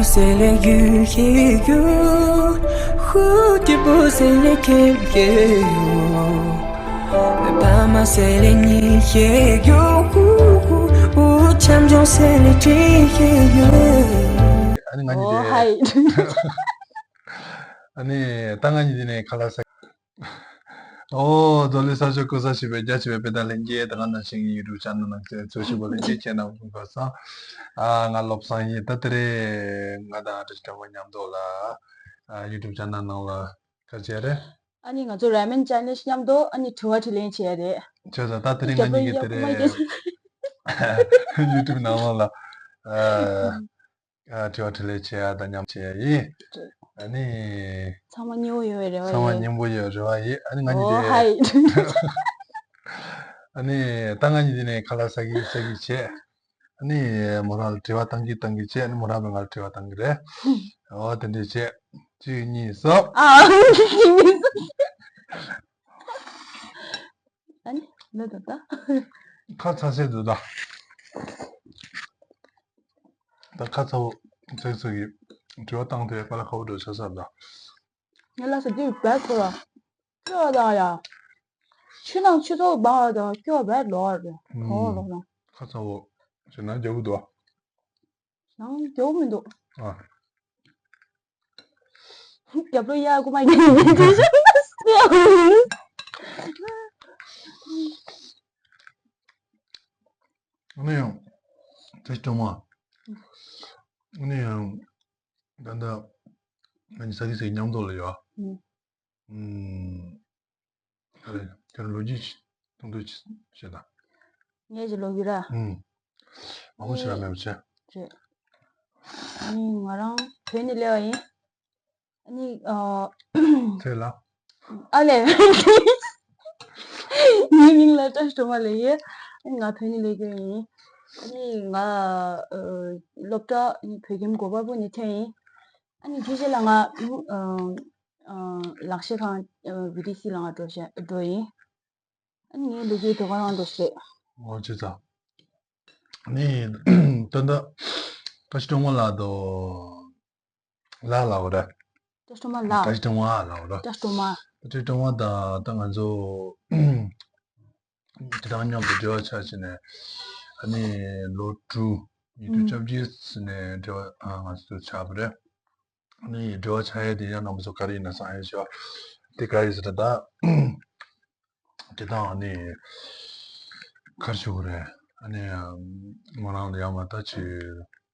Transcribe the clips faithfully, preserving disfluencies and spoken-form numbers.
C'est les yeux qui gueulent, 蝴蝶不 c'est les quêtes. 爸妈 c'est les nids qui gueulent, 我强壮 c'est les triers. ཨ་ནི་ང་གཉིས་ཨོ་དེ། ཧའི། ཨ་ནི་ད་ང་གཉིས་དེ་ནས་ཁ་ལག་ཟ། ཨོ་རྡོ་ལི་ས་ཆ་ཀུ་ས་ཞིག་པའི་རྒྱ་ཆེ་བའི་དཔེ་དང་ལྷན་རྒྱས། ད་ག་ནང་བཞིན་ཡུ་ཊུབ་ཆེ་ནལ་ནང་ཚོ་ཞིག་པ་ལྷན་རྒྱས་ཁྱེད་རྣམས་ཀུན་པ་སང་། ཨ་ང་བློ་བཟང་ཡིན། ད་དེ་རེད་ང་དང་ཨ་ཏྲ་ཅི་ཀྲ་མ་མཉམ་དུ་ལ་ཨ་ཡུ་ཊུབ་ཆེ་ནལ་ནང་ལ་ག་བྱས་རེད། ཨ་ནི་ང་ཚོ་ར་མེན་ཅེ་ནལ་མཉམ་དུ་ཨ་ནི་དྲི་བ་དྲིས་ལན་བྱས་རེད། བྱས་ཙང་ད་དེ་རིང་ང་གཉིས་ཀྱི་དེ་རེད་ཡུ་ཊུབ་ནང་ལ་ཨ། ཨ་དྲི་བ་དྲིས་ལན་བྱེད་ཡ་དང་མཉམ་བྱེད་ཡ་ཡིན། ཨ་ནི། ཚང་མ་སྙིང་པོ་ཡོད་པའི་རེ་བ་ཚང་མ་ཡོད། སྙིང་པོ་ཡོད་རེ་བ་ཡིན། ཨ་ནི་ང་གཉིས་ཨོ་དེ། ཧའི། ཨ་ནི་ད་ང་གཉིས་དེ་ནས་ཁ་ལག་ཟ་གི་ཟ་གི་བྱས། ཨ་ནི་མོ་རང་ལ་དྲི་བ་བཏང་གི་བཏང་གི་བྱས། ཨ་ནི་མོ་རང་མས་ང་ལ་དྲི་བ་བཏང་གི་རེད། ཨོ་དེ་འདྲས་བྱས། གཅིག་གཉིས་གསུམ། ཨ་གཅིག་གཉིས་གསུམ། ཨ་ནི་འདི་ད་ལྟ། ཁ་ཚ་སེ་འདུག་ད། ད་ཁ་ཚ་བོ་ཚེག་ཚེག་གི་དྲི་བ་བཏང་དེ་པ་ལ་ཁ་བོ་འགྲོ་ཆ་ས་ད། ངས་ལ་ས་དེ་བས་ཁོ་ལ་སྐྱོ་བ་དང་ཡ། ཆུ་ནང་ཆུ་ཚོགས་སྦང་བ་དང་སྐྱོ་བ་བས་ལོག་རེད་གོ་ལོག་ན། ཁ་ཚ་བོ་ཞེ་ན་རྒྱ་བོ་འདུག་ཨ། ནང་རྒྱ་བོ་མི་འདུག་ཨ། རྒྱབ་ལོ་གཡར་དགོས་མ་ཡིན། ཨ་ནི་ཡང་། དེ་སྟོང་མ། ཨ་ནི་ཡང་། ད་ལྟ། ང་གཉིས་ཟ་གི་ཟ་གི་མཉམ་དུ་ལ་ཡོད། ཨུམ། ཨུམ། ཨ་རེད། ཁྱོད་ལོ་རྒྱུས་ཐུང་ཐུང་ཅིག་བཤད་དང་། ངའི་ལོ་རྒྱུས་ར། ཨུམ། མང་པོ་ཞིག་ར་མེད་པ་བྱས། རེད། ཨ་ནི་ང་རང་བོད་ནས་སླེབས་པ་ཡིན། ཨ་ནི་ཨ། ཚེ་ལ། ཨ་ལས། ངའི་མིང་ལ་བཀྲ་ཤིས་སྒྲོལ་མ་ལབ་ཡོད། ཨ་ནི་ང་བོད་ནས་སླེབས་ཡོད་ཡིན། ཨ་ནི་ང་ཨ་སློབ་གྲྭ་ཨ་ནི་བོད་ཁྱིམ་གོ་པལ་པུར་ནས་ཐོན་ཡིན། ཨ་ནི་དེའི་རྗེས་ལ་ང་ཨ་ཨ་ལག་ཤེས་ཁང་ཨ་བི་ཊི་སི་ལ་ང་འགྲོ་བྱས་འགྲོ་ཡིན། ཨ་ནི་ངའི་ལོ་རྒྱུས་དེ་ག་རང་འགྲོ་ཞིག་རེད། ཨོ་ཅི་ཙང་། ཨ་ནི་ད་ལྟ་བཀྲ་ཤིས་སྒྲོལ་མ་ལགས་དོ། ལ་ལ་འོ་ར། བཀྲ་ཤིས་སྒྲོལ་མ་ལགས། བཀྲ་ཤིས་སྒྲོལ་མ་ལགས་འོ་ར། བཀྲ་ཤིས་སྒྲོལ་མ། བཀྲ་ཤིས་སྒྲོལ་མ་དང་ད་ང་ཚོ་དེ་དང་མཉམ་དུ་འབྲེལ་བ་ཆགས་བྱས་ནས་ཨ་ནི་ལོ་དྲུག་ཉིས་སྟོང་བཅོ་བརྒྱད་ནས་འབྲེལ་བ་ང་ཚོ་ཆགས་པ་རེད། ཨ་ནི་འབྲེལ་བ་ཆགས་ཡས་དེ་ཡང་རྣམ་པ་ཚོ་ག་རེ་ཡིན་ན་བསམ་ཡས་ཞུ་བ་དེ་ག་རེ་ཟེར་ན་ད། དེ་དང་ཨ་ནི་ག་རེ་ཞུ་དགོས་རེད། ཨ་ནི་མོ་རང་ལ་ཡང་མ་ལྟ་ཅིག་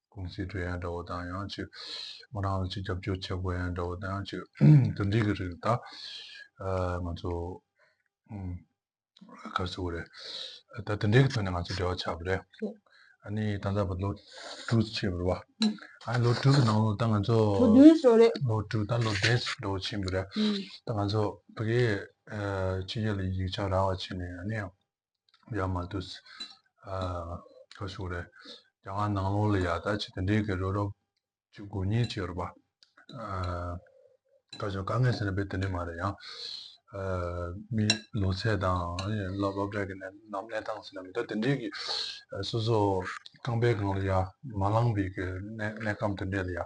ཀུང་སི་འགྲོ་ཡ་འདྲ་བོ་དང་ཡང་ཅིག་མོ་རང་ལ་ཅིག་རྒྱབ་སྐྱོར་བྱེད་དགོས་ཡ་འདྲ་བོ་དང་ཡང་ཅིག་དེ་འདྲའི་གི་རིགས་ད་ང་ཚོ་ག་རེ་ཞུ་དགོས་རེད། ད་དེ་འདྲའི་གི་ཐོག་ནས་ང་ཚོ་འབྲེལ་བ་ཆགས་པ་རེད། ཨ་ནི་ད་ལྟ་བར་ལོ་དྲུག་ཕྱིན་པ་རེད་བ། ཨ་ནི་ལོ་དྲུག་གི་ནང་ལོགས་ད་ང་ཚོ་ལོ་བདུན་ཞིག་རེད། ལོ་དྲུག་ད་ལོ་བདུན་ཞིག་འགྲོ་ཕྱིན་པ་རེད། ད་ང་ཚོ་ཕ་གིའི་ཕྱི་རྒྱལ་ལ་ཡིག་ཆ་རག་པ་བྱས་ནས་ཨ་ནི་ཡང་ཡར་མར་དུ་ཨ་ག་ཞུ་རེད། རྒྱ་གར་ནང་ལོགས་ལ་ཡ་ད་ཅིག་དེ་འདྲའི་གི་རོགས་རོགས་ཅིག་དགོས་ངེས་ཅིག་ཡོད་རེད་པ། ཨ་ག་ཞུ་དཀའ་ངལ་ཟེར་ན་དཔེ་དེ་འདྲ་མ་རེད་ཡང་། ཨ་མི་ལོ་ཚད་དང་སློབ་སློབ་གྲྭ་གི་གནས་ནམ་གནས་སྟངས་ཟེར་ན་མི་ད་དེ་འདྲའི་གི་སོ་སོ་རྐང་པའི་སྒང་ལ་ཡ་མ་ལངས་པའི་གི་གནས་གནས་སྐབས་དེ་འདྲ་ལ་ཡ་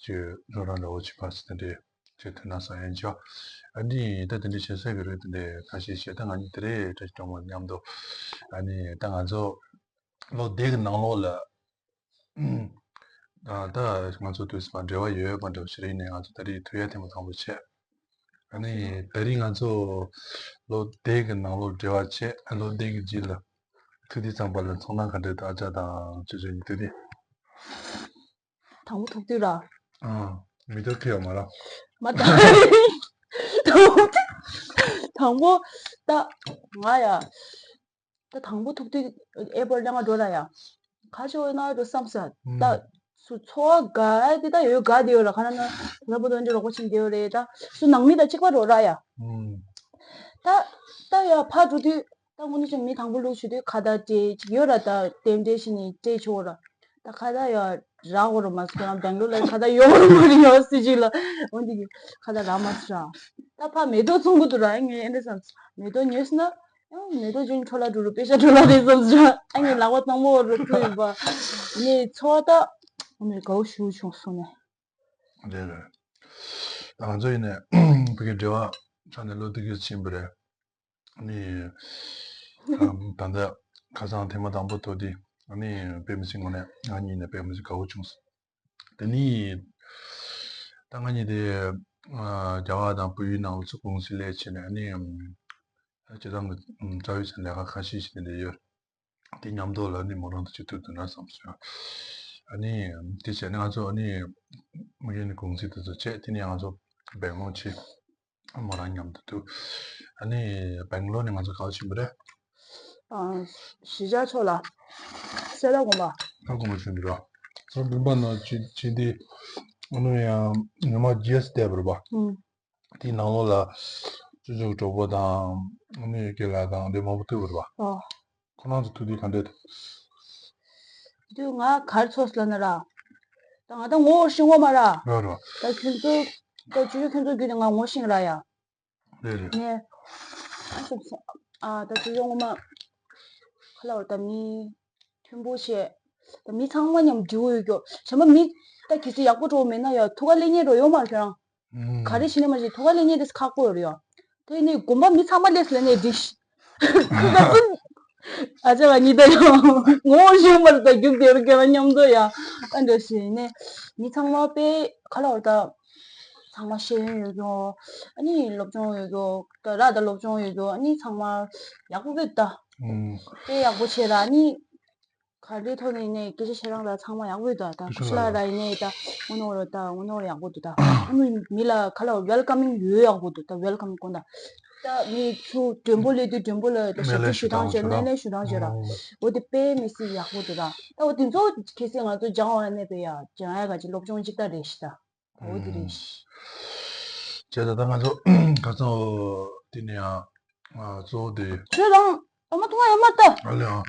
ཅིག་རོགས་རམ་འདྲ་བོ་ཅིག་ཕར་ཚུར་དེ་འདྲའི། ཅེས་ཐུགས་སྣང་ས་ཡན་ཆོ། ཨ་ནི་ད་དེ་འདྲའི་བྱེད་ས་གི་རེད། དེ་འདྲའི་ཁ་ཤས་བཤད་ད་ང་གཉིས་དེ་རེད་བཀྲ་ཤིས་སྒྲོལ་མ་མཉམ་དུ། ཨ་ནི་ད་ང་ཚོ་ལོ་བདུན་གི་ནང་ལོགས་ལ་ཨ་ད་ང་ཚོ་དུས་སུ་མ་འབྲེལ་བ་ཡོད་ཡོད་པ་འདྲ་བོ་ཞིག་རེད། ནས་ང་ཚོ་ད་རེས་ཐུག་ཡ་ཐེངས་མ་དང་པོ་བྱས། ཨ་ནི་ད་རེས་ང་ཚོ་ལོ་བདུན་གི་ནང་ལོགས་འབྲེལ་བ་བྱས། ཨ་ལོ་བདུན་གི་རྗེས་ལ་ཐུག་དུས་ཙམ་པ་ལ་ཚོར་སྣང་ག་འདྲ་འདུག་ཨ་ཅག་དང་ཅོ་ཅོ་གཉིས་ཐུག་དུས། དང་པོ་ཐུག་དུས་ར། ཨ། མི་ཐུབ་ཁེ་ཡོད་མ་ར། མ་ད། དང་པོ་དང་པོ་ད་ང་ཡ། ད་དང་པོ་ཐུག་དུས་ཨེ་པོར་ལ་ང་འགྲོ་ར་ཡ། ཁ་ཆེ་བོ་ན་འགྲོ་བསམ་ས། ད་ཨུམ། སུ་འཚོ་བ་དགའ་དེ་ད་ཡོད་དགའ་དེ་ཡོད་ར། ཁ་ན་ན་ད་པོ་དོན་འདྲི་རོགས་པ་ཆེན་དེ་ཡོད་རེད། ད་སུ་ནང་མི་ད་གཅིག་པ་འགྲོ་ར་ཡ། ཨུམ། ད་ད་ཡ་ཕ་འགྲོ་དུས། ད་དངོས་གནས་ཀྱང་མི་དང་པོ་ལུག་ཞུ་དུས་ཁ་བརྡ་སྤྲད་ཅིག་ཡོད་ར། ད་རྟེན་འབྲེལ་ཞིག་ནི་སྤྲད་ཆོག་ར། ད་ཁ་བརྡ་ཡ་རག་གོ་ར་མ་སོང་། ཁོ་རང་སྦེང་ལོར་ལ་ཁ་བརྡ་ཡོད་གོ་ར་མ་རེད་ཡོད་སྲིད་ཅིག་ལ། འོན་ཏེ་གི་ཁ་བརྡ་རག་མ་སོང་ར། ད་ཕ་མེ་ཏོག་ཚོང་གི་འདུག་ར། ཨ་ངས་ཨེ་འདྲ་བསམ། མེ་ཏོག་ཉོས་ན་ཨ་མེ་ཏོག་ཅུང་འཕྲོ་བརླག་འགྲོ་རུ་པེ་ཤ་འཕྲོ་བརླག་རེད་བསམ་ར། ཨ་ངས་ལག་པ་གཙང་པོ་རུ་ཐུག་ཡིན་པ། ངས་འཚོ་བ་ད། མི་དགའ་བོ་ཞེ་པོ་བྱུང་སོང་ནས། རེད་རེད། ད་ང་ཚོ་ཡིན་ནས་བོད་ཀྱི་འབྲེལ་བ་ཆ་ནས་ལོ་དུ་གིས་ཕྱིན་པ་རེད། ནི་ད་ལྟ་ཁ་སང་ཐེངས་མ་དང་པོ་ཐོག་དེ་ནི་དཔེ་མི་སྲིད་ངོ་ནས་ང་གཉིས་ནས་དཔེ་མི་སྲིད་དགའ་བོ་བྱུང་སོང་། དེ་ནི་ད་ང་གཉིས་དེ་རྒྱ་གར་དང་བལ་ཡུལ་ནང་ལ་ཚུར་ཀུང་སི་སླེབས་བྱས་ནས་ནི་སྤྱི་བཏང་གི་རྩ་བའི་ཚན་ལས་ཀ་ཁ་ཤས་ཤིག་དེ་འདྲ་ཡོད། དེ་མཉམ་དུ་ལ་ནི་མོ་རང་དུ་བྱེད་ཐུབ་འདུག་ན་བསམ་སོང་། ཨ་ནི་དེ་བྱས་ནས་ང་ཚོ་ཨ་ནི་མ་གི་ནི་ཀུང་སི་དེ་ཚོ་བྱས། དེ་ནས་ང་ཚོ་སྦེང་ལོར་ཕྱིན། མོ་རང་མཉམ་དུ་འདུག་ཨ་ནི་སྦེང་ལོར་ནས་ང་ཚོ་ག་པར་ཕྱིན་པ་རེད། ཨ། གཞིས་ཆགས་ཕྱོགས་ལ་སེ་ར་དགོན་པ། ཨ། དགོན་པ་ཕྱིན་པ་རེད། ཨ། དགོན་པ་ནང་ཕྱིན་ཕྱིན་དེ་ཨ་ནི་ཡང་ཉི་མ་བརྒྱད་བསྡད་པ་རེད་པ། ཨང་། དེའི་ནང་ལོགས་ལ་སྤྱི་ཚོགས་གྲོགས་པོ་དང་ཨ་ནི་རྒན་ལགས་དང་དེ་མང་པོ་ཐུག་པ་རེད་པ། ཨོ། ཁོ་རང་ཚོ་ཐུག་དུས་ག་འདྲ་འདུག་དུས་ང་ག་རེ་ཚོར་སོང་ལབ་ན་ར། ད་ང་ད་ངོ་ཤེས་ངོ་མ་ར། ར་ར། ད་ཁྱོད་ཚོ་ད་ཅོ་ཅོ་ཁྱོད་ཚོ་བརྒྱུད་ནས་ང་ངོ་ཤེས་ར་ཡ། རེད་རེད། ནས། ཨ་ཙི་ཙི། ཨ་ད་ཅོ་ཅོ་ངོ་མ། ག་ལབ་ར། ད་མི་མཐུན་པོ་བྱས། ད་མི་ཚང་མ་མཉམ་འགྲིག་གི་ཡོད་ཀྱོ། གཞན་པ་མི་ད་གལ་སྲིད་ཡག་པོ་འགྲོ་མེད་ན་ཡ་ཐུག་ག་སླེབས་མཁན་འགྲོ་ཡོད་མ་རེད་ཁྱོད་རང་། ཨང་། ག་རེ་བྱས་ནས་མ་བྱས་ཐུག་ག་སླེབས་མཁན་དེ་ཁག་པོ་ཡོད་རེད་ཡ། དེ་ནས་དགོན་པ་མི་ཚང་མ་སླེབས་སོང་ནས་འགྲིག་ཨ་ཅག་གཉིས་ད་ཡང་ངོ་ཤེས་མ་རེད། ད་རྒྱུགས་དེ་རུ་ཁྱོད་རང་མཉམ་དུ་ཡ། ཨ་འདྲ་བྱས་ནས་མི་ཚང་མ་དཔེ་ག་ལབ་ར་ད། ཚང་མ་ཤེས་ཡོན་ཡོད་ཀྱོ། ཨ་ནི་སློབ་སྦྱོང་ཡོད་ཀྱོ། ད་ར་ད་སློབ་སྦྱོང་ཡོད་ཀྱོ། ཨ་ནི་ཚང་མ་ཡག་པོ་ཡོད་ད། ཨང་། དཔེ་ཡག་པོ་བྱས་ར་ཨ་ནི། ག་འདྲའི་ཐོག་ནས་ཡིན་ནའི་སྐད་ཆ་བཤད་སྟངས་ད་ཚང་མ་ཡག་པོ་ཡོད་ད། ད་ཁུ་ཤུ་ལགས་ར་ཡིན་ནའི་ད་དངོས་གནས་ར་ད་དངོས་གནས་ར་ཡག་པོ་འདུག་ད། ཨ་ནི་མི་ལ་ག་ལབ་ར་ཝེལ་ཀ་མིང་ཡོད་ཡག་པོ་འདུག་ད། ཝེལ་ཀ་མིང་དགོངས་དག་ད་མི་ཚུར་མགྲོན་པོ་སླེབས་དུས་མགྲོན་པོ་ལ་ད་ཞབས་ཏོག་ཞུ་སྟངས་བྱས། སྨན་བླའི་ཞུ་སྟངས་བྱས་ར། ཨང་། འོ་དེ་དཔེ་མི་སྲིད་ཡག་པོ་འདུག་ད། ད་འོ་དེ་ཚོ་གལ་སྲིད་ང་ཚོ་སྦྱང་བ་ནས་དཔེ་ཡ་སྦྱང་ཡ་ག་ཅིག་སློབ་སྦྱོང་གཅིག་ལྟ་རེད་ཤི་ད། འོ་དེ་རེད་ཤི། བྱས་ད་ད་ང་ཚོ་ཁ་སང་འོ་དེ་ནས་ཡང་གཙོ་བོ་དེ། ཁྱོད་རང་ཨ་མ་ཐུང་ཨ་ཡ་མ་ལྟ། ཨ་ལེ་ཨང་།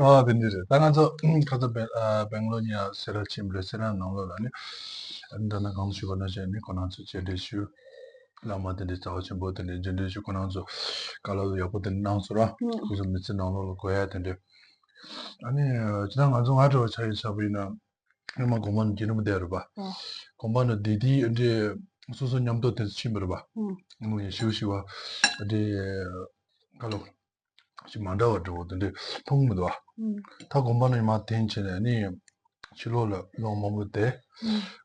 ཨ་དེ་འདྲ་རེད། ད་ང་ཚོ་ཁ་སང་སྦེང་ཨ་སྦེང་ལོར་ནས་ཡང་སེ་ར་ཕྱིན་པ་རེད། སེ་ར་ནང་ལོགས་ལ་ནི་ཨ་ནི་ད་ནང་གང་ཞུས་པ་ནང་བཞིན་ནི་ཁོ་རང་ཚོ་མཇལ་འཕྲད་ཞུས། བླ་མ་དེ་འདྲའི་རྩ་བ་ཆེན་པོ་དེ་འདྲའི་མཇལ་འཕྲད་ཞུས། ཁོ་རང་ཚོ་བཀའ་སློབ་ཡག་པོ་དེ་འདྲ་གནང་སོང་ར། ཨང་། ཁོ་ཚོ་མི་ཚེ་ནང་ལོགས་ལ་དགོས་ཡ་དེ་འདྲ། ཨ་ནི་ཇི་ལྟར་ང་ཚོ་ང་འདྲ་བོ་ཆ་ཡིན་ཆ་བོ་ཡིན་ན། སྔོན་མ་དགོན་པ་ནང་རྒྱུན་རིང་པོ་བསྡད་རེད་པ། ཨ། དགོན་པ་ནང་བསྡད་དུས་འདྲེ་སོ་སོ་མཉམ་དུ་དེ་ཚོ་ཕྱིན་པ་རེད་པ། ཨུ། ཨ་ནི་ཞུ་ཞུ་བ་འདྲེ་ག་ལོ་ཞིག་མ་འདྲ་བ་འདྲ་བོ་དེ་འདྲེ་མཐོང་མི་འདུག་ཨ། ཨུ། ད་དགོན་པ་ནང་ཡིན་མ་དེ་བྱས་ནས་ནི་ཕྱི་ལོགས་ལ་ལོ་མང་པོ་བསྡད། ཨུ།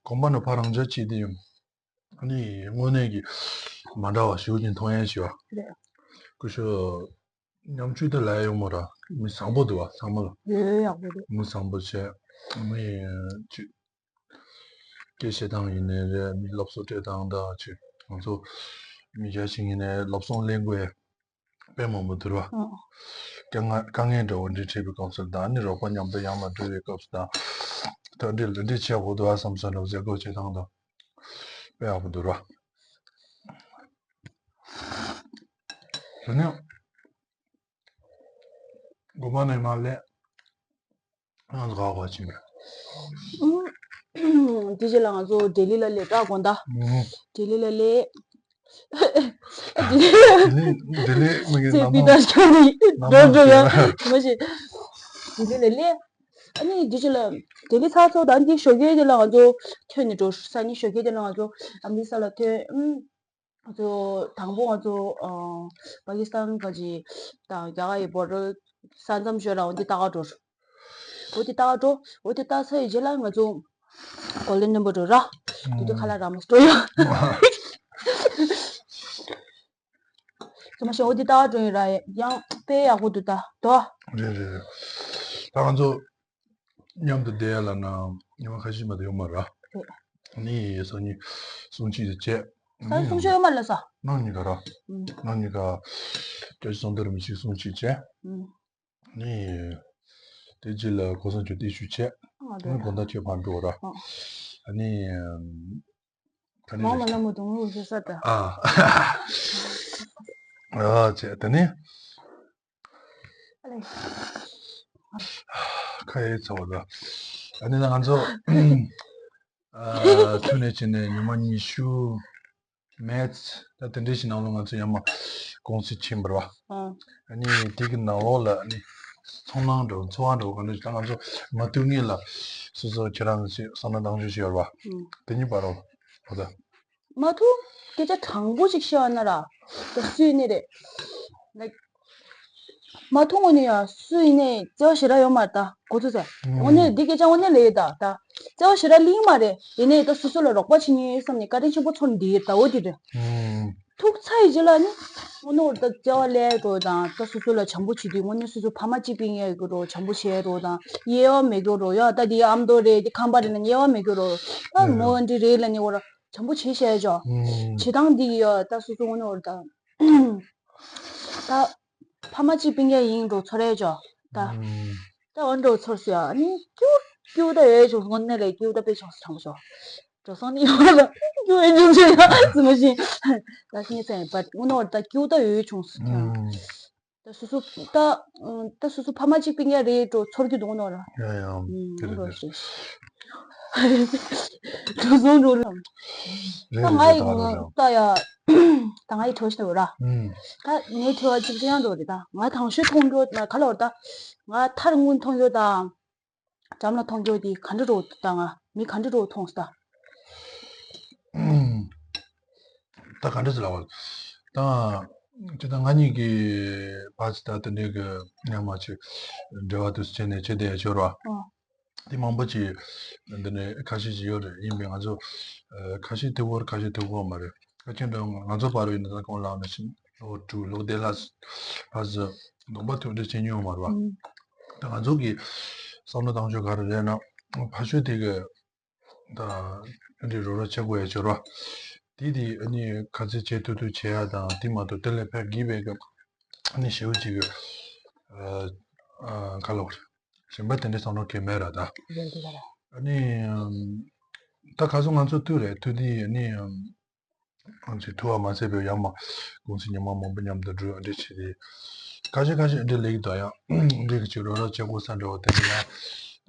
དགོན་པ་ནང་ཕར་རང་འཇགས་བྱས་དུས། ཨ་ནི་དངོས་གནས་ཀྱི་མ་འདྲ་བ་ཞེ་པོ་ཅིག་མཐོང་ཡ་ཞིག་ཡོད། རེད། སྐུ་ཞབས་ཉམ་ཆུང་དེ་ལ་ཡོང་མོ་ར་མི་བཟང་པོ་འདུག་བ། ཚང་མ་ལ། ཡོད་ཡག་པོ་འདུག་མི་བཟང་པོ་བྱས། མི་ཅིག་སྐད་བཤད་སྟངས་ཡིན་ནའི་རེད། མི་སློབ་གསོ་སྤྲད་སྟངས་དང་ཅིག་ང་ཚོ་མི་རྒྱ་ཆེ་ཡིན་ནའི་སློབ་སྦྱོང་ལེན་དགོས་ཡ། དཔེ་མང་པོ་འདུག་བ། ཨང་། དཀའ་ངལ་དཀའ་ངལ་འདྲ་བོ་འདི་འཕྲད་པའི་སྐབས་སུ་དང་ནི་རོགས་པ་མཉམ་དུ་ཡང་མ་འགྲོ་བའི་སྐབས་སུ་དང་། ད་འདི་ལ་འདི་བྱེད་དགོས་འདུག་ཨ་བསམ་སོང་ལབ་ཟེར་དགོས་བྱེད་སྟངས་དང་། དཔེ་ཡག་པོ་འདུག་ར། དེ་ནས་དགོན་པ་ནས་མར་སླེབས། ང་ཚོ་ག་པར་ཕྱིན་པ་རེད། ཨུམ། དེ་རྗེས་ལ་ང་ཚོ་ལྡི་ལི་ལ་སླེབས་ར་དགོན་བདག་ཨུམ། ལྡི་ལི་ལ་སླེབས། ལྡི་ལི་ལྡི་ལི་མི་གི་སེ་ནང་པི་ཏ་ནང་ཤ་ནི་ནང་འགྲོ་འགྲོ་ཡ་ནང་མ་ཤེས། ལྡི་ལི་ལ་སླེབས། ཨ་ནི་དེ་རྗེས་ལ་ལྡི་ལི་ཚར་ཚོ་ད་འདི་ཞོགས་ཀས་དེ་ལ་ང་ཚོ་ཐོན་ནས་འགྲོ། སང་ཉིན་ཞོགས་ཀས་དེ་ལ་ང་ཚོ་ཨམ་རི་སར་ལ་ཐོན། ཨུམ། ང་ཚོ་དང་པོ་ང་ཚོ་ཨ་པ་ཀི་སི་ཐན་ག་ཅི་དང་རྒྱ་གར་གྱི་བོར་ཌར་ས་མཚམས་ཤོད་ར་འོ་འདི་ལྟ་ག་འགྲོ། འོ་འདི་ལྟ་ག་འགྲོ། འོ་འདི་ལྟ་ཚར་ཡི་རྗེས་ལ་ང་ཚོ་གོལ་ཌན་ཊེམ་པལ་འགྲོ་ར། དེ་དུས་ཁ་ལག་ར་མ་འགྲོ་ཡོད། ཚང་མ་ཤོད། འོ་འདི་ལྟ་ག་འགྲོ་ཡིན་ར་ཡང་དཔེ་ཡག་པོ་འདུག་ད་དོ། རེད་རེད་རེད། ད་ང་ཚོ། མཉམ་དུ་བསྡད་ཡ་ལ་ན་ཉི་མ་ཁ་ཤས་མ་གཏོགས་ཡོད་མ་རེད། རེད། ནི་སང་ཉིན་གསུང་ཆོས་དེ་བྱས། སང་ཉིན་གསུང་ཆོས་ཡོད་མ་རེད་ས། གནངས་ཉིན་ག་ར། ཨུམ། གནངས་ཉིན་ག་སྐྱབས་རྗེ་ཚང་འདུས་རིན་པོ་ཆེའི་གསུང་ཆོས་བྱས། ཨུམ། ནི་དེ་རྗེས་ལ་གོ་ས་མཆོག་བརྟན་བཞུགས་བྱས། ཨ་ནི་དགོང་དག་ཁྱོད་ཕར་འགྲོ་ར། ཨ་ནི། ད་ནི་མ་མ་ལ་མོ་དུང་རུ་ཟེར་ས་ད། ཨ། ཨ་ཅེ་ད་ནི། ཨ་ལེ། ཁ་ཡེ་ཚ་བ་ད། ཨ་ནི་ང་ཚོ། ཨ་ཐུག་ནས་ཕྱིན་ནས་ཉི་མ་ཉི་ཤུ། མེད། ད་དེ་འདྲའི་ཞིག་ནང་ལོགས་ང་ཚོ་ཡར་མར་ཀུང་སི་ཕྱིན་པ་རེད་བ། ཨ། ཨ་ནི་དེ་གི་ནང་ལོགས་ལ་ཨ་ནི། ཚོར་སྣང་འདྲ་བོ་ཚོར་བ་འདྲ་བོ་ག་འདྲ་ཞིག་ད་ང་ཚོ་མ་ཐུག་སྔོན་ལ་སོ་སོ་ཁྱེད་རང་ཞིག་བསམ་བློ་བཏང་ཤོག་ཞིག་ཡོད་རེད་བ། ཨུམ། དེ་གཉིས་བར་རོ་འོ་ད། མ་ཐུག་སྐད་ཆ་དྲང་པོ་ཞིག་བཤད་པ་ན་ར། ད་སུ་ཡིན་ནའི་རེད། ལའིཀ། མ་ཐུག་ངོ་ནས་ཡ་སུ་ཡིན་ནའི་བརྩེ་བ་ཞེ་དྲག་ཡོད་མ་རེད་ད་གོ་ཚོད་ཟེར། ཨུམ། དངོས་གནས་འདི་སྐད་ཆ་དངོས་གནས་ལས་ཡོད་ད་ད། བརྩེ་བ་ཞེ་དྲག་ལིང་མ་རེད། ཡིན་ནའི་ད་སོ་སོ་ལ་རོགས་པ་བྱེད་མཁན་ཡོད་བསམ་ནས་བཀའ་དྲིན་ཆེན་པོ་ཚོར་འདི་ཡོད་ད་འོ་འདི་རེད། ཨུམ། ཐུག་ཚར་ཡི་རྗེས་ལ་ནི། དངོས་གནས་འོ་ད་བརྩེ་བ་སླེབས་འགྲོ་དང་ད་སོ་སོ་ལ་བྱམས་པོ་བྱེད་དུས་དངོས་གནས་སོ་སོ་ཕ་མ་གཅིག་པའི་ངེས་ཀྱི་རོ་བྱམས་པོ་བྱེད་རོ་དང་དབྱེ་བ་མེད་ཀྱི་རོ་ཡ་ད་འདི་ཨ་མདོ་རེད་འདི་ཁམས་པ་རེད་ན་དབྱེ་བ་མེད་ཀྱི་རོ། ད་མོ་འདི་རེད་ལ་ནི་འོ་ར་བྱམས་པོ་བྱེད་བཤད་ཅོ། ཨུམ། བྱེད་སྟངས་འདི་ཡི་ཡ་ད་སོ་སོ་དངོས་གནས་འོ་ད། ད། ཕ་མ་གཅིག་པའི་ངེས་ཡིན་འགྲོ་ཚོར་རེད་ཅོ། ད། ཨུམ། ད་འོ་འགྲོ་ཚོར་སོ་ཡ་ནི་སྐྱུ་སྐྱུ་ད་ཡོད་ཅོ་དངོས་གནས་ལས་སྐྱུ་ད་དཔེ་ཆོག་སོ་དྲང་པོ་ཅོ། འགྲོ་སོང་ནི་ཡོད་ལ་སྐྱུ་ཡོད་ཅུང་ཆེ་ཡ་ཙི་མ་ཤེས། ད་ཤེས་ཚེ་བ་དངོས་གནས་འོ་ད་སྐྱུ་ད་ཡོད་ཅུང་སོ་ཀྱང་། ཨུམ། ད་སོ་སོ་ད་ད་སོ་སོ་ཕ་མ་གཅིག་པའི་ངེས་རེད་འགྲོ་ཚོར་རྒྱུ་འདུག་ནོ་ར། ཡ་ཡ། ཨུམ། དེ་རེད་འགྲོ་དེ་ཞེས། འགྲོ་སོང་འགྲོ་ར། རེད་ད་ང་ཡི་རེད་ད་ག་རེད་རེད། ད་ཡ། ད་ང་ཡི་གྲོ་ཞིག་འགྲོ་ར། ཨུམ། ད་ངའི་དྲི་བ་གཅིག་ཅི་ཡང་འགྲོ་རེད་ད་ང་དང་ཤོས་མཐོང་རྒྱུ་ན་ག་ལོར་ད། ང་ཐར་དངུལ་མཐོང་རྒྱུ་དང་། འགྲམ་ལ་མཐོང་རྒྱུ་དེ་ག་འདྲ་རོ་ད་ང་མི་ག་འདྲ་རོ་མཐོང་ས་ད། ད་ག་འདྲ་ཟེར་ལབ་པ། ད་ཅི་ད་ང་གཉིས་ཀྱི་བར་ཙི་ད་དེ་འདྲའི་གི་ཉམས་མ་ཅིག་འབྲེལ་བ་དུ་བྱས་ནས་བྱས་དེ་ཡ་ཤོར་བ། ཨོ། དེ་མང་པོ་ཅིག་འདི་ནས་ཁ་ཤས་ཅིག་ཡོད་རེད་ཡིན་པས་ང་ཚོ་ཁ་ཤས་ཐུག་གོ་ཁ་ཤས་ཐུག་གོ་མ་རེད། ཁ་ཅིག་འདྲ་ང་ཚོ་བར་ཡིན་ན་ད་གང་ལབ་ན་ཕྱིན་ལོ་དྲུག་ལོ་བདུན་ལ་ཕར་ཚུར་གདོང་པ་ཐུག་འདྲ་བྱེད་མྱོང་མ་རེད་བ། ཨུམ། ད་ང་ཚོ་གི་བསམ་བློ་བཏང་ཕྱོགས་ག་རེ་རེད་ན་ཕ་ཤོས་དེ་གི་ད་འདི་རོགས་རོགས་བྱེད་དགོས་ཡ་ཅོ་ར། དེ་དེ་ཨ་ནི་ག་ཚོད་བྱེད་ཐུབ་ཐུབ་བྱེད་ཡ་དང་དེ་མ་གཏོགས་དེ་ལས་ཕར་གི་བས་གི་ཨ་ནི་ཞེ་པོ་ཅིག་གི་ཨ་ག་ལབ་དགོས་རེད། གཞན་པ་དེ་འདྲའི་བསམ་བློ་གང་མེད་ར་ད། རེད་འདུག་ག་ར། ཨ་ནི་ད་ག་ཚོད་ང་ཚོ་ཐུག་རེད་ཐུག་དེ་ཨ་ནི་ང་ཚོས་ཐུག་པ་མ་ཟད་པའི་ཡར་མར་ཀུང་སི་ཉི་མ་མང་པོ་མཉམ་དུ་འགྲོ་འདྲ་བྱེད་དེ། ཁ་ཤས་ཁ་ཤས་འདྲ་ལེགས་འདུག་ཡང་འདྲ་གི་ཅིག་རོགས་རོགས་བྱེད་དགོས་ས་འདྲ་བ་དེ་འདྲ་ཡང་།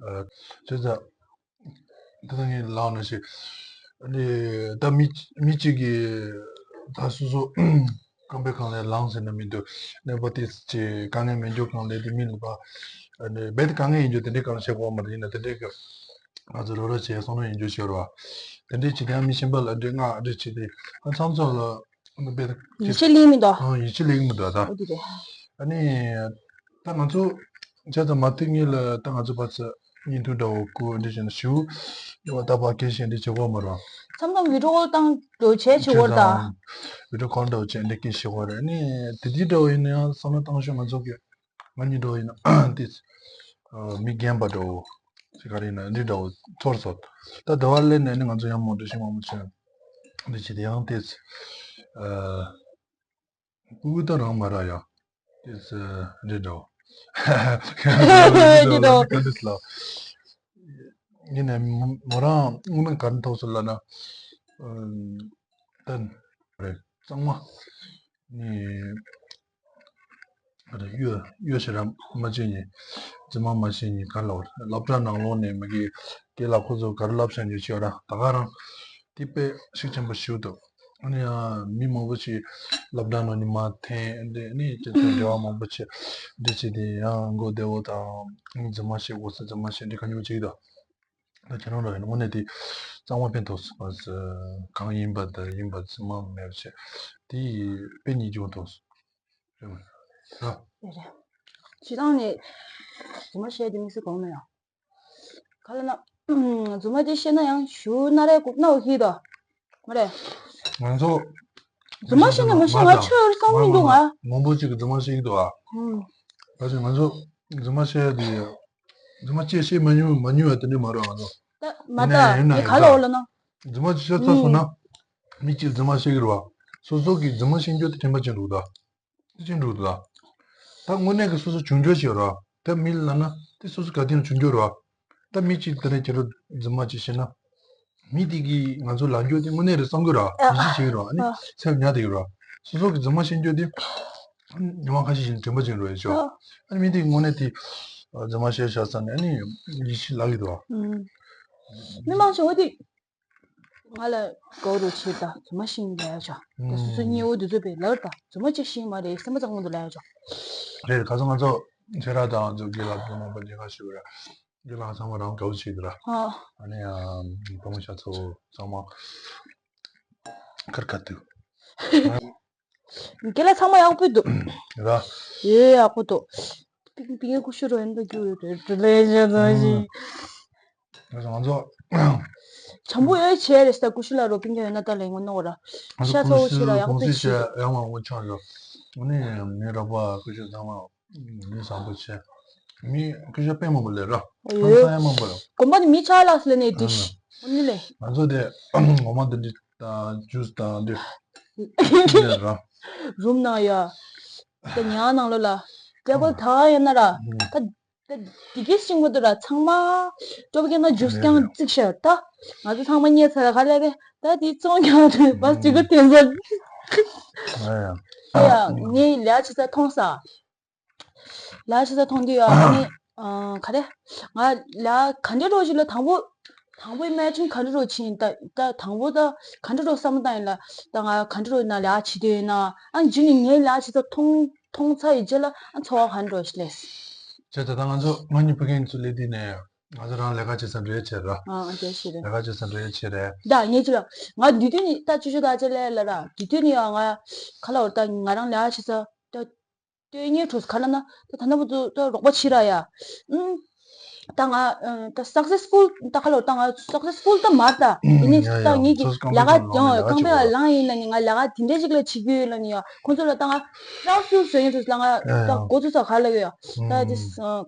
བྱས་ཙང་། འདི་ལྟ་ངས་ལབ་ན་ཞིག་ཨ་ནི་ད་མི་མི་གཅིག་གིས་ད་སོ་སོ་རྐང་པའི་སྒང་ལ་ལངས་ཟེར་ན་མི་འདུག་གནས་པ་དེ་ཅིག་དཀའ་ངལ་མེད་རྒྱུ་སྒང་ལ་དེ་མི་ལུག་པ་ཨ་ནི་རྦད་དེ་དཀའ་ངལ་ཡིན་རྒྱུ་དེ་འདྲའི་སྒང་ལ་བྱེད་དགོས་མ་རེད། ཡིན་ན་དེ་འདྲའི་སྒང་ང་ཚོ་རོགས་རོགས་བྱས་བསམ་བློ་ཡིན་རྒྱུ་ཤོར་བ། དེ་འདྲའི་ཅིག་དེ་ཡང་མི་གཞན་པ་ལ་འདྲི་ང་འདྲི་བྱེད་དེ་ཨ་མཚམས་མཚམས་ལ་ཨ་ནི་རྦད་དེ་ཡིད་ཆེས་ལེགས་མི་འདུག་ཨ་ཡིད་ཆེས་ལེགས་མི་འདུག་ད། འོ་དེ་རེད། ཨ་ནི། ད་ང་ཚོ་བྱས་ཙང་མ་ཐུག་སྔོན་ལ་ད་ང་ཚོ་ཕར་ཚུར་བརྙན་ཐུང་འདྲ་བོ་བསྐུར་འདི་བྱས་ན་ཞུ། ཡོད་པ་ད་ཕར་སྐད་བཤད་འདི་བྱེད་དགོས་མ་རེད། མཚམས་མཚམས་བི་ཌིའོ་ཀོལ་བཏང་འདྲ་བོ་བྱས་བྱེད་དགོས་རེད་ད། བི་ཌིའོ་ཀོལ་འདྲ་བོ་བྱས་འདི་སྐད་བཤད་དགོས་རེད། ཨ་ནི་དེ་དུས་འདྲ་བོ་ཡིན་ན་ཡང་བསམ་བློ་བཏང་ཤོག་ང་ཚོ་གི་ང་གཉིས་འདྲ་བོ་ཡིན་ན་དེ་མི་རྒན་པ་འདྲ་བོ་ཅིག་ག་རེ་ཡིན་ན་འདི་འདྲ་བོ་ཚོར་སོང་། ད་དེ་བ་ལས་ནས་ནི་ང་ཚོ་ཡང་མང་འདྲ་ཞིག་མང་པོ་བྱས་འདི་བྱས་དེ་ཡང་དེ་ཨ། སྤུ་གུ་ད་རང་མ་རག་ཡ། དེ་ཚེ་རེད་འགྲོ། རེད་འགྲོ། ག་འདྲ་ལ། ཡིན་ནའི་མོ་རང་དངོས་གནས་ག་རེ་ཐོག་སོང་ལབ་ན། ཨམ། ད་རེད་གཙང་མ། ནི། ཨ་རེ་གཡོ་གཡོ་ཞེ་དྲག་མ་བྱེད་ཉིན། རྫུན་མ་མ་བྱེད་ཉིན་ག་ལ་བར་སློབ་གྲྭ་ནང་ལོགས་ནས་མ་གི་སྐད་ལ་ཁོ་ཚོ་ག་རེ་བསླབ་བྱ་ཉོ་ཆེ་བ་ར་ད་ག་རང་། དེ་དཔེ་ཤུགས་ཆེན་པོ་ཞིག་འདུག་ཨ་ནི་ཡང་མི་མང་པོ་ཞིག་སློབ་གྲྭ་ནང་ནས་མར་འཐེན་འདི་ནི་སྤྱི་ཚོགས་འབྲེལ་བ་མང་པོ་ཞིག་འདི་བྱས་ཏེ་ཡང་མགོ་བདེ་བོ་དང་རྫུན་མ་བཤད་དགོས་ས་རྫུན་མ་བཤད་འདི་ག་ཉུང་ཅིག་དང་། ད་ཁྱེད་རང་རང་ཡིན་དངོས་གནས་དེ་གཙང་མ་ཕན་ཐོགས་སུ་གང་ཡིན་པ་དང་ཡིན་པ་རྫུན་མ་མེད་པ་བྱས་དེ་དཔེ་ཉིད་ཀྱང་ཐོགས་སུ་རེད་མ་རེད། རེད་རེད། སྤྱིར་བཏང་ནས་རྫུན་མ་བཤད་དེ་དམིགས་བསལ་དགོངས་མེད་ཡང་། ག་ལ་ན། རྫུན་མ་དེ་བཤད་ན་ཡང་ཞུ་ན་རེ་ལྐུགས་ན་འོ་ཧི་དོ། མ་རེད། ང་ཚོ། རྫུན་མ་བཤད་ན་མ་བཤད་ང་ཆོས་བསམ་མི་འདུག་ང་། མང་པོ་ཅིག་གིས་རྫུན་མ་བཤད་ཀྱི་འདུག་ཨ། ཧུམ། ད་ཅི་ང་ཚོ་རྫུན་མ་བཤད་ཡ་དེ། རྫུན་མ་ཅི་བཤད་མ་མྱོང་མ་མྱོང་བ་དེ་འདྲ་མ་རེད་ང་ཚོ། ད་མ་ད་ཡིན་ན་ཡིན་ན་ཡིན་ད། ག་ལ་འོ་ལ་ན། རྫུན་མ་ཅི་བཤད་ཚར་སོང་ན། མི་གཅིག་རྫུན་མ་བཤད་ཀྱི་རེད་བ། སོ་སོ་གིས་རྫུན་མ་བཤད་རྒྱུ་དེ་དྲན་པ་ཅན་འདུག་ད། དེ་ཅི་འགྲོ་འདུག་ད། ད་དངོས་གནས་ཀྱི་སོ་སོ་བྱུང་རྒྱུ་ཞིག་ར། ད་མི་ལ་ན་དེ་སོ་སོ་ག་དེ་ན་བྱུང་རྒྱུ་ར། ད་མི་གཅིག་དེ་ནས་ཁྱེད་རང་རྫུན་མ་ཅིག་བཤད་ན། མི་དེ་གིས་ང་ཚོ་ལབ་རྒྱུ་དེ་དངོས་གནས་རེད་བསམ་གི་ར། ཡིད་ཆེས་བྱེད་ཀྱི་ར། ཨ་ནི་སེམས་ཉར་བསྡད་ཀྱི་ར། སོ་སོ་གིས་རྫུན་མ་བཤད་རྒྱུ་དེ། ཉི་མ་ཁ་ཤས་ཤིག་དྲན་པ་ཅན་རེད་ཤོག་ཨ་ནི་མི་དེ་དངོས་གནས་དེ། རྫུན་མ་བཤད་བཞག་ས་ནས་ཨ་ནི་ཡིད་ཆེས་ལབ་ཀྱི་འདུག་བ། མི་མང་ཆེ་བ་དེ། ང་ལ་གོ་རུ་ཕྱིར་ད་རྫུན་མ་ཤེས་ལབ་ཡ་ཆོག་ད་སོ་སོ་གཉིས་པོ་དེ་ཚོ་པའི་ལར་ད་རྫུན་མ་ཅིག་ཤེས་མ་རེད་སེམས་པ་གཙང་མ་འདུག་ལབ་ཡ་ཆོག་རེད་ཁ་སང་ང་ཚོ་ ཚེ་ར་དང་ཚོ་དགེ་ལགས་ཚོ་མང་པོ་ཉེ་ཁ་ཞུ་བ་ར། དགེ་ལགས་ཚང་མ་རང་དགའ་བོ་བྱེད་འདུག་ར། ཨ་ནི་ཡང་བུ་མོ་ཤ་ཚོ་ཚང་མ་ཁར་ཁ་ཐུག་དགེ་ལགས་ཚང་མ་ཡག་པོ་འདུག་ར། ཡོད་ཡག་པོ་འདུག་པིང་པིང་ཡ་ཀུ་ཤུ་རོ་ཡན་དུ་རྒྱུ་རེད་རེད་ལེ་ཞེ་ཙང་ཞིང་། ང་ཚོ་ང་ཚོ་བྱམས་པོ་ཡོད་བྱས་རེད་ས། ཀུ་ཤུ་ལ་རོ་པིང་ཡ་ཡོད་ན་ད་ལེ་ངོ་ནོ་ར། ང་ཚོ་ཤ་ཚ་བོ་ཀུ་ཤུ་ཆེ་ར་ཡག་པོ་གོང་སྲིད་ཆེ་ཆེ་ཡང་མང་པོ་ཆགས་ཡོད། ཨ་ནི་མི་རོགས་པ་ཀུ་ཤུ་ཚང་མ་མི་བཟང་པོ་བྱས། མི་སྐད་ཆ་དཔེ་མང་པོ་ལས་ར། ཡོད། ཧང་སང་ཡང་མང་པོ་ལས། དགོན་པ་ནི་མི་ཆགས་ལགས་ལས་ནས་འགྲིག་ཨ་ནི་ལས། ང་ཚོ་དེ་ངོ་མ་འདི་འདྲི་དང་ཇུས་དང་འདི་ལས་ར། རུམ་ནང་ཡ། ད་ཉག་ནང་ལོ་ལ། ཊེ་བལ་ཐག་ཡ་ན་ར། ད་ད་དེ་གས་ཤིང་མོ་དུ་ར་ཚང་མ། ཊེ་བལ་གྱ་ན་ཇུས་ཀྱང་རྩིག་ཤར་ད། ང་ཚོ་ཚང་མ་རྙེད་ཚར་ག་ལས་རེད། ད་དེ་ཙོང་ཀྱང་རེད་པ་ཅིག་གི་དེ་ཚོ། ཡ་ངས་ལས་ཆེ་ས་མཐོང་ས། ལ་ཤི་ས་མཐོང་དུས་ཡོད་ཨ་ནི། ག་རེ། ང་ལ་ག་འདྲ་རོ་ཞིག་ལ་དང་པོ། དང་པོའི་སྨད་ཆུང་ག་འདྲ་རོ་ཕྱིན་ད་ད་དང་པོ་ད་ག་འདྲ་རོ་བསམ་བློ་བཏང་ཡིན་ལ། ད་ང་ག་འདྲ་རོ་ན་ལ་ཕྱི་དུས་ཡིན་ན་ཨ་ཇི་ནི་ངའི་ལ་ཕྱི་ད་མཐོང་མཐོང་ཚ་ཡི་རྗེས་ལ་ཨ་འཚོ་བ་ག་འདྲ་རོ་ཞིག་ལས། བྱས་ད་ད་ང་ཚོ་ང་གཉིས་ཕ་གིན་ཚོ་སླེབས་དུས་ནས་ང་ཚོ་རང་ལས་ཀ་བྱེད་ས་འདྲ་བྱས་ར། ཨ་ཨ་འདྲ་ཞིག་རེད། ལས་ཀ་བྱེད་ས་འདྲ་བྱས་རེད། ད་ངས་ཅི་ལ་ང་དུས་དུས་ནི་ད་ཅུ་ཅུ་ད་ཅི་ལས་ལ་ར་དུས་དུས་ནི་ཡང་ང་ག་ལ་འོ་ད་ང་རང་ལས་ཀ་བྱེད་ས་ད། ལྟོས་ངན་འཕྲོ་ག་ལ་ན་ད་ད་ན་བུ་ཚོ་ད་རོགས་པ་བྱེད་ར་ཡ། ཨུམ། ད་ང་ད་སག་སེ་སི་ཕུལ་ད་ག་ལོ་ད་ང་སག་སེ་སི་ཕུལ་ད་མར་ད་ཡིན་ནི་ད་ངེད་ཀྱི་ལས་ཀ་ཀྱང་རྐང་པའི་ལངས་ཡིན་ན་ནི་ང་ལས་ཀ་དེ་འདྲ་ཞིག་ལ་བྱེད་རྒྱུ་ཡོད་ལ་ནི་ཡ་ཁོང་ཚོ་ལ་ད་ང་ཧྲའོ་སུ་བཟོས་ཡིན་འཕྲོ་ལ་ང་ད་མགོ་ཚོ་ཚ་ག་ལ་ཡོད་ཡ། ད་དེ་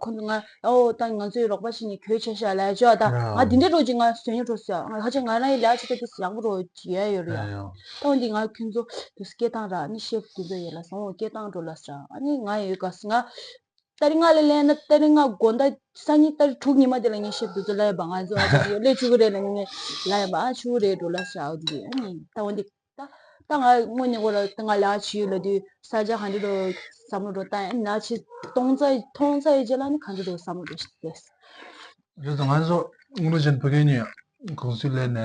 ཁོང་ཚོ་ང་ཨོ་ད་ང་ཚོའི་རོགས་པ་བྱེད་ནི་གོས་ཆེ་ཤ་ལ་ཡ་ཅོ་ད་ང་དེ་འདྲ་རོ་ཅིག་ང་བཟོས་ཡིན་འཕྲོ་ས་ང་ཧ་ཅང་ང་རང་ཡི་ལས་ཀ་བྱེད་ད་དེ་ཡག་པོ་རོ་ཅིག་ཡ་ཡོད་ར་ཡ། ད་འོན་ཏེ་ང་ཁྱོད་ཚོ་དུ་སྐད་བཏང་ར་ནི་ཤེབ་དུ་ཚོ་ཡོད་ལ་སོང་སྐད་བཏང་འགྲོ་ལ་ས་ཨ་ནི་ང་ཡོད་ག་ས་ང་ཏ་རིག་ང་ལ་ལན་ན་ཏ་རིག་ང་དགོང་དག་སང་ཉིན་ཏ་རིག་དྲུག་ཉི་མ་དེ་ལ་ངས་ཤེབ་དུ་ཚོ་ལ་ཡ་བ་ང་ཚོ་ཨ་ཅག་ཡོད་ལས་ཆུ་གུ་རེ་ལ་ངས་ལ་ཡ་བ་ཨ་ཆུ་གུ་རེ་འགྲོ་ལ་ས་ཨ་འདི་ཨ་ནི་ད་འོན་ཏེ་ད་ད་ང་དངོས་གནས་ཁོ་ར་ད་ང་ལ་ཆི་ཡོད་ལ་དུས་ས་ཆ་ག་འདྲ་རོ་བསམ་བློ་རོ་ད་ཡ་ན་ཆི་གཏོང་ཚ་མཐོང་ཚ་ཡི་རྗེས་ལ་ནི་ག་འདྲ་རོ་བསམ་བློ་རོ་ཞིག་ཏེ། རེད་ད་ང་ཚོ་དངོས་གནས་བྱས་ན་ཕ་གི་ནི་གུང་སེང་སླེབས་ནས་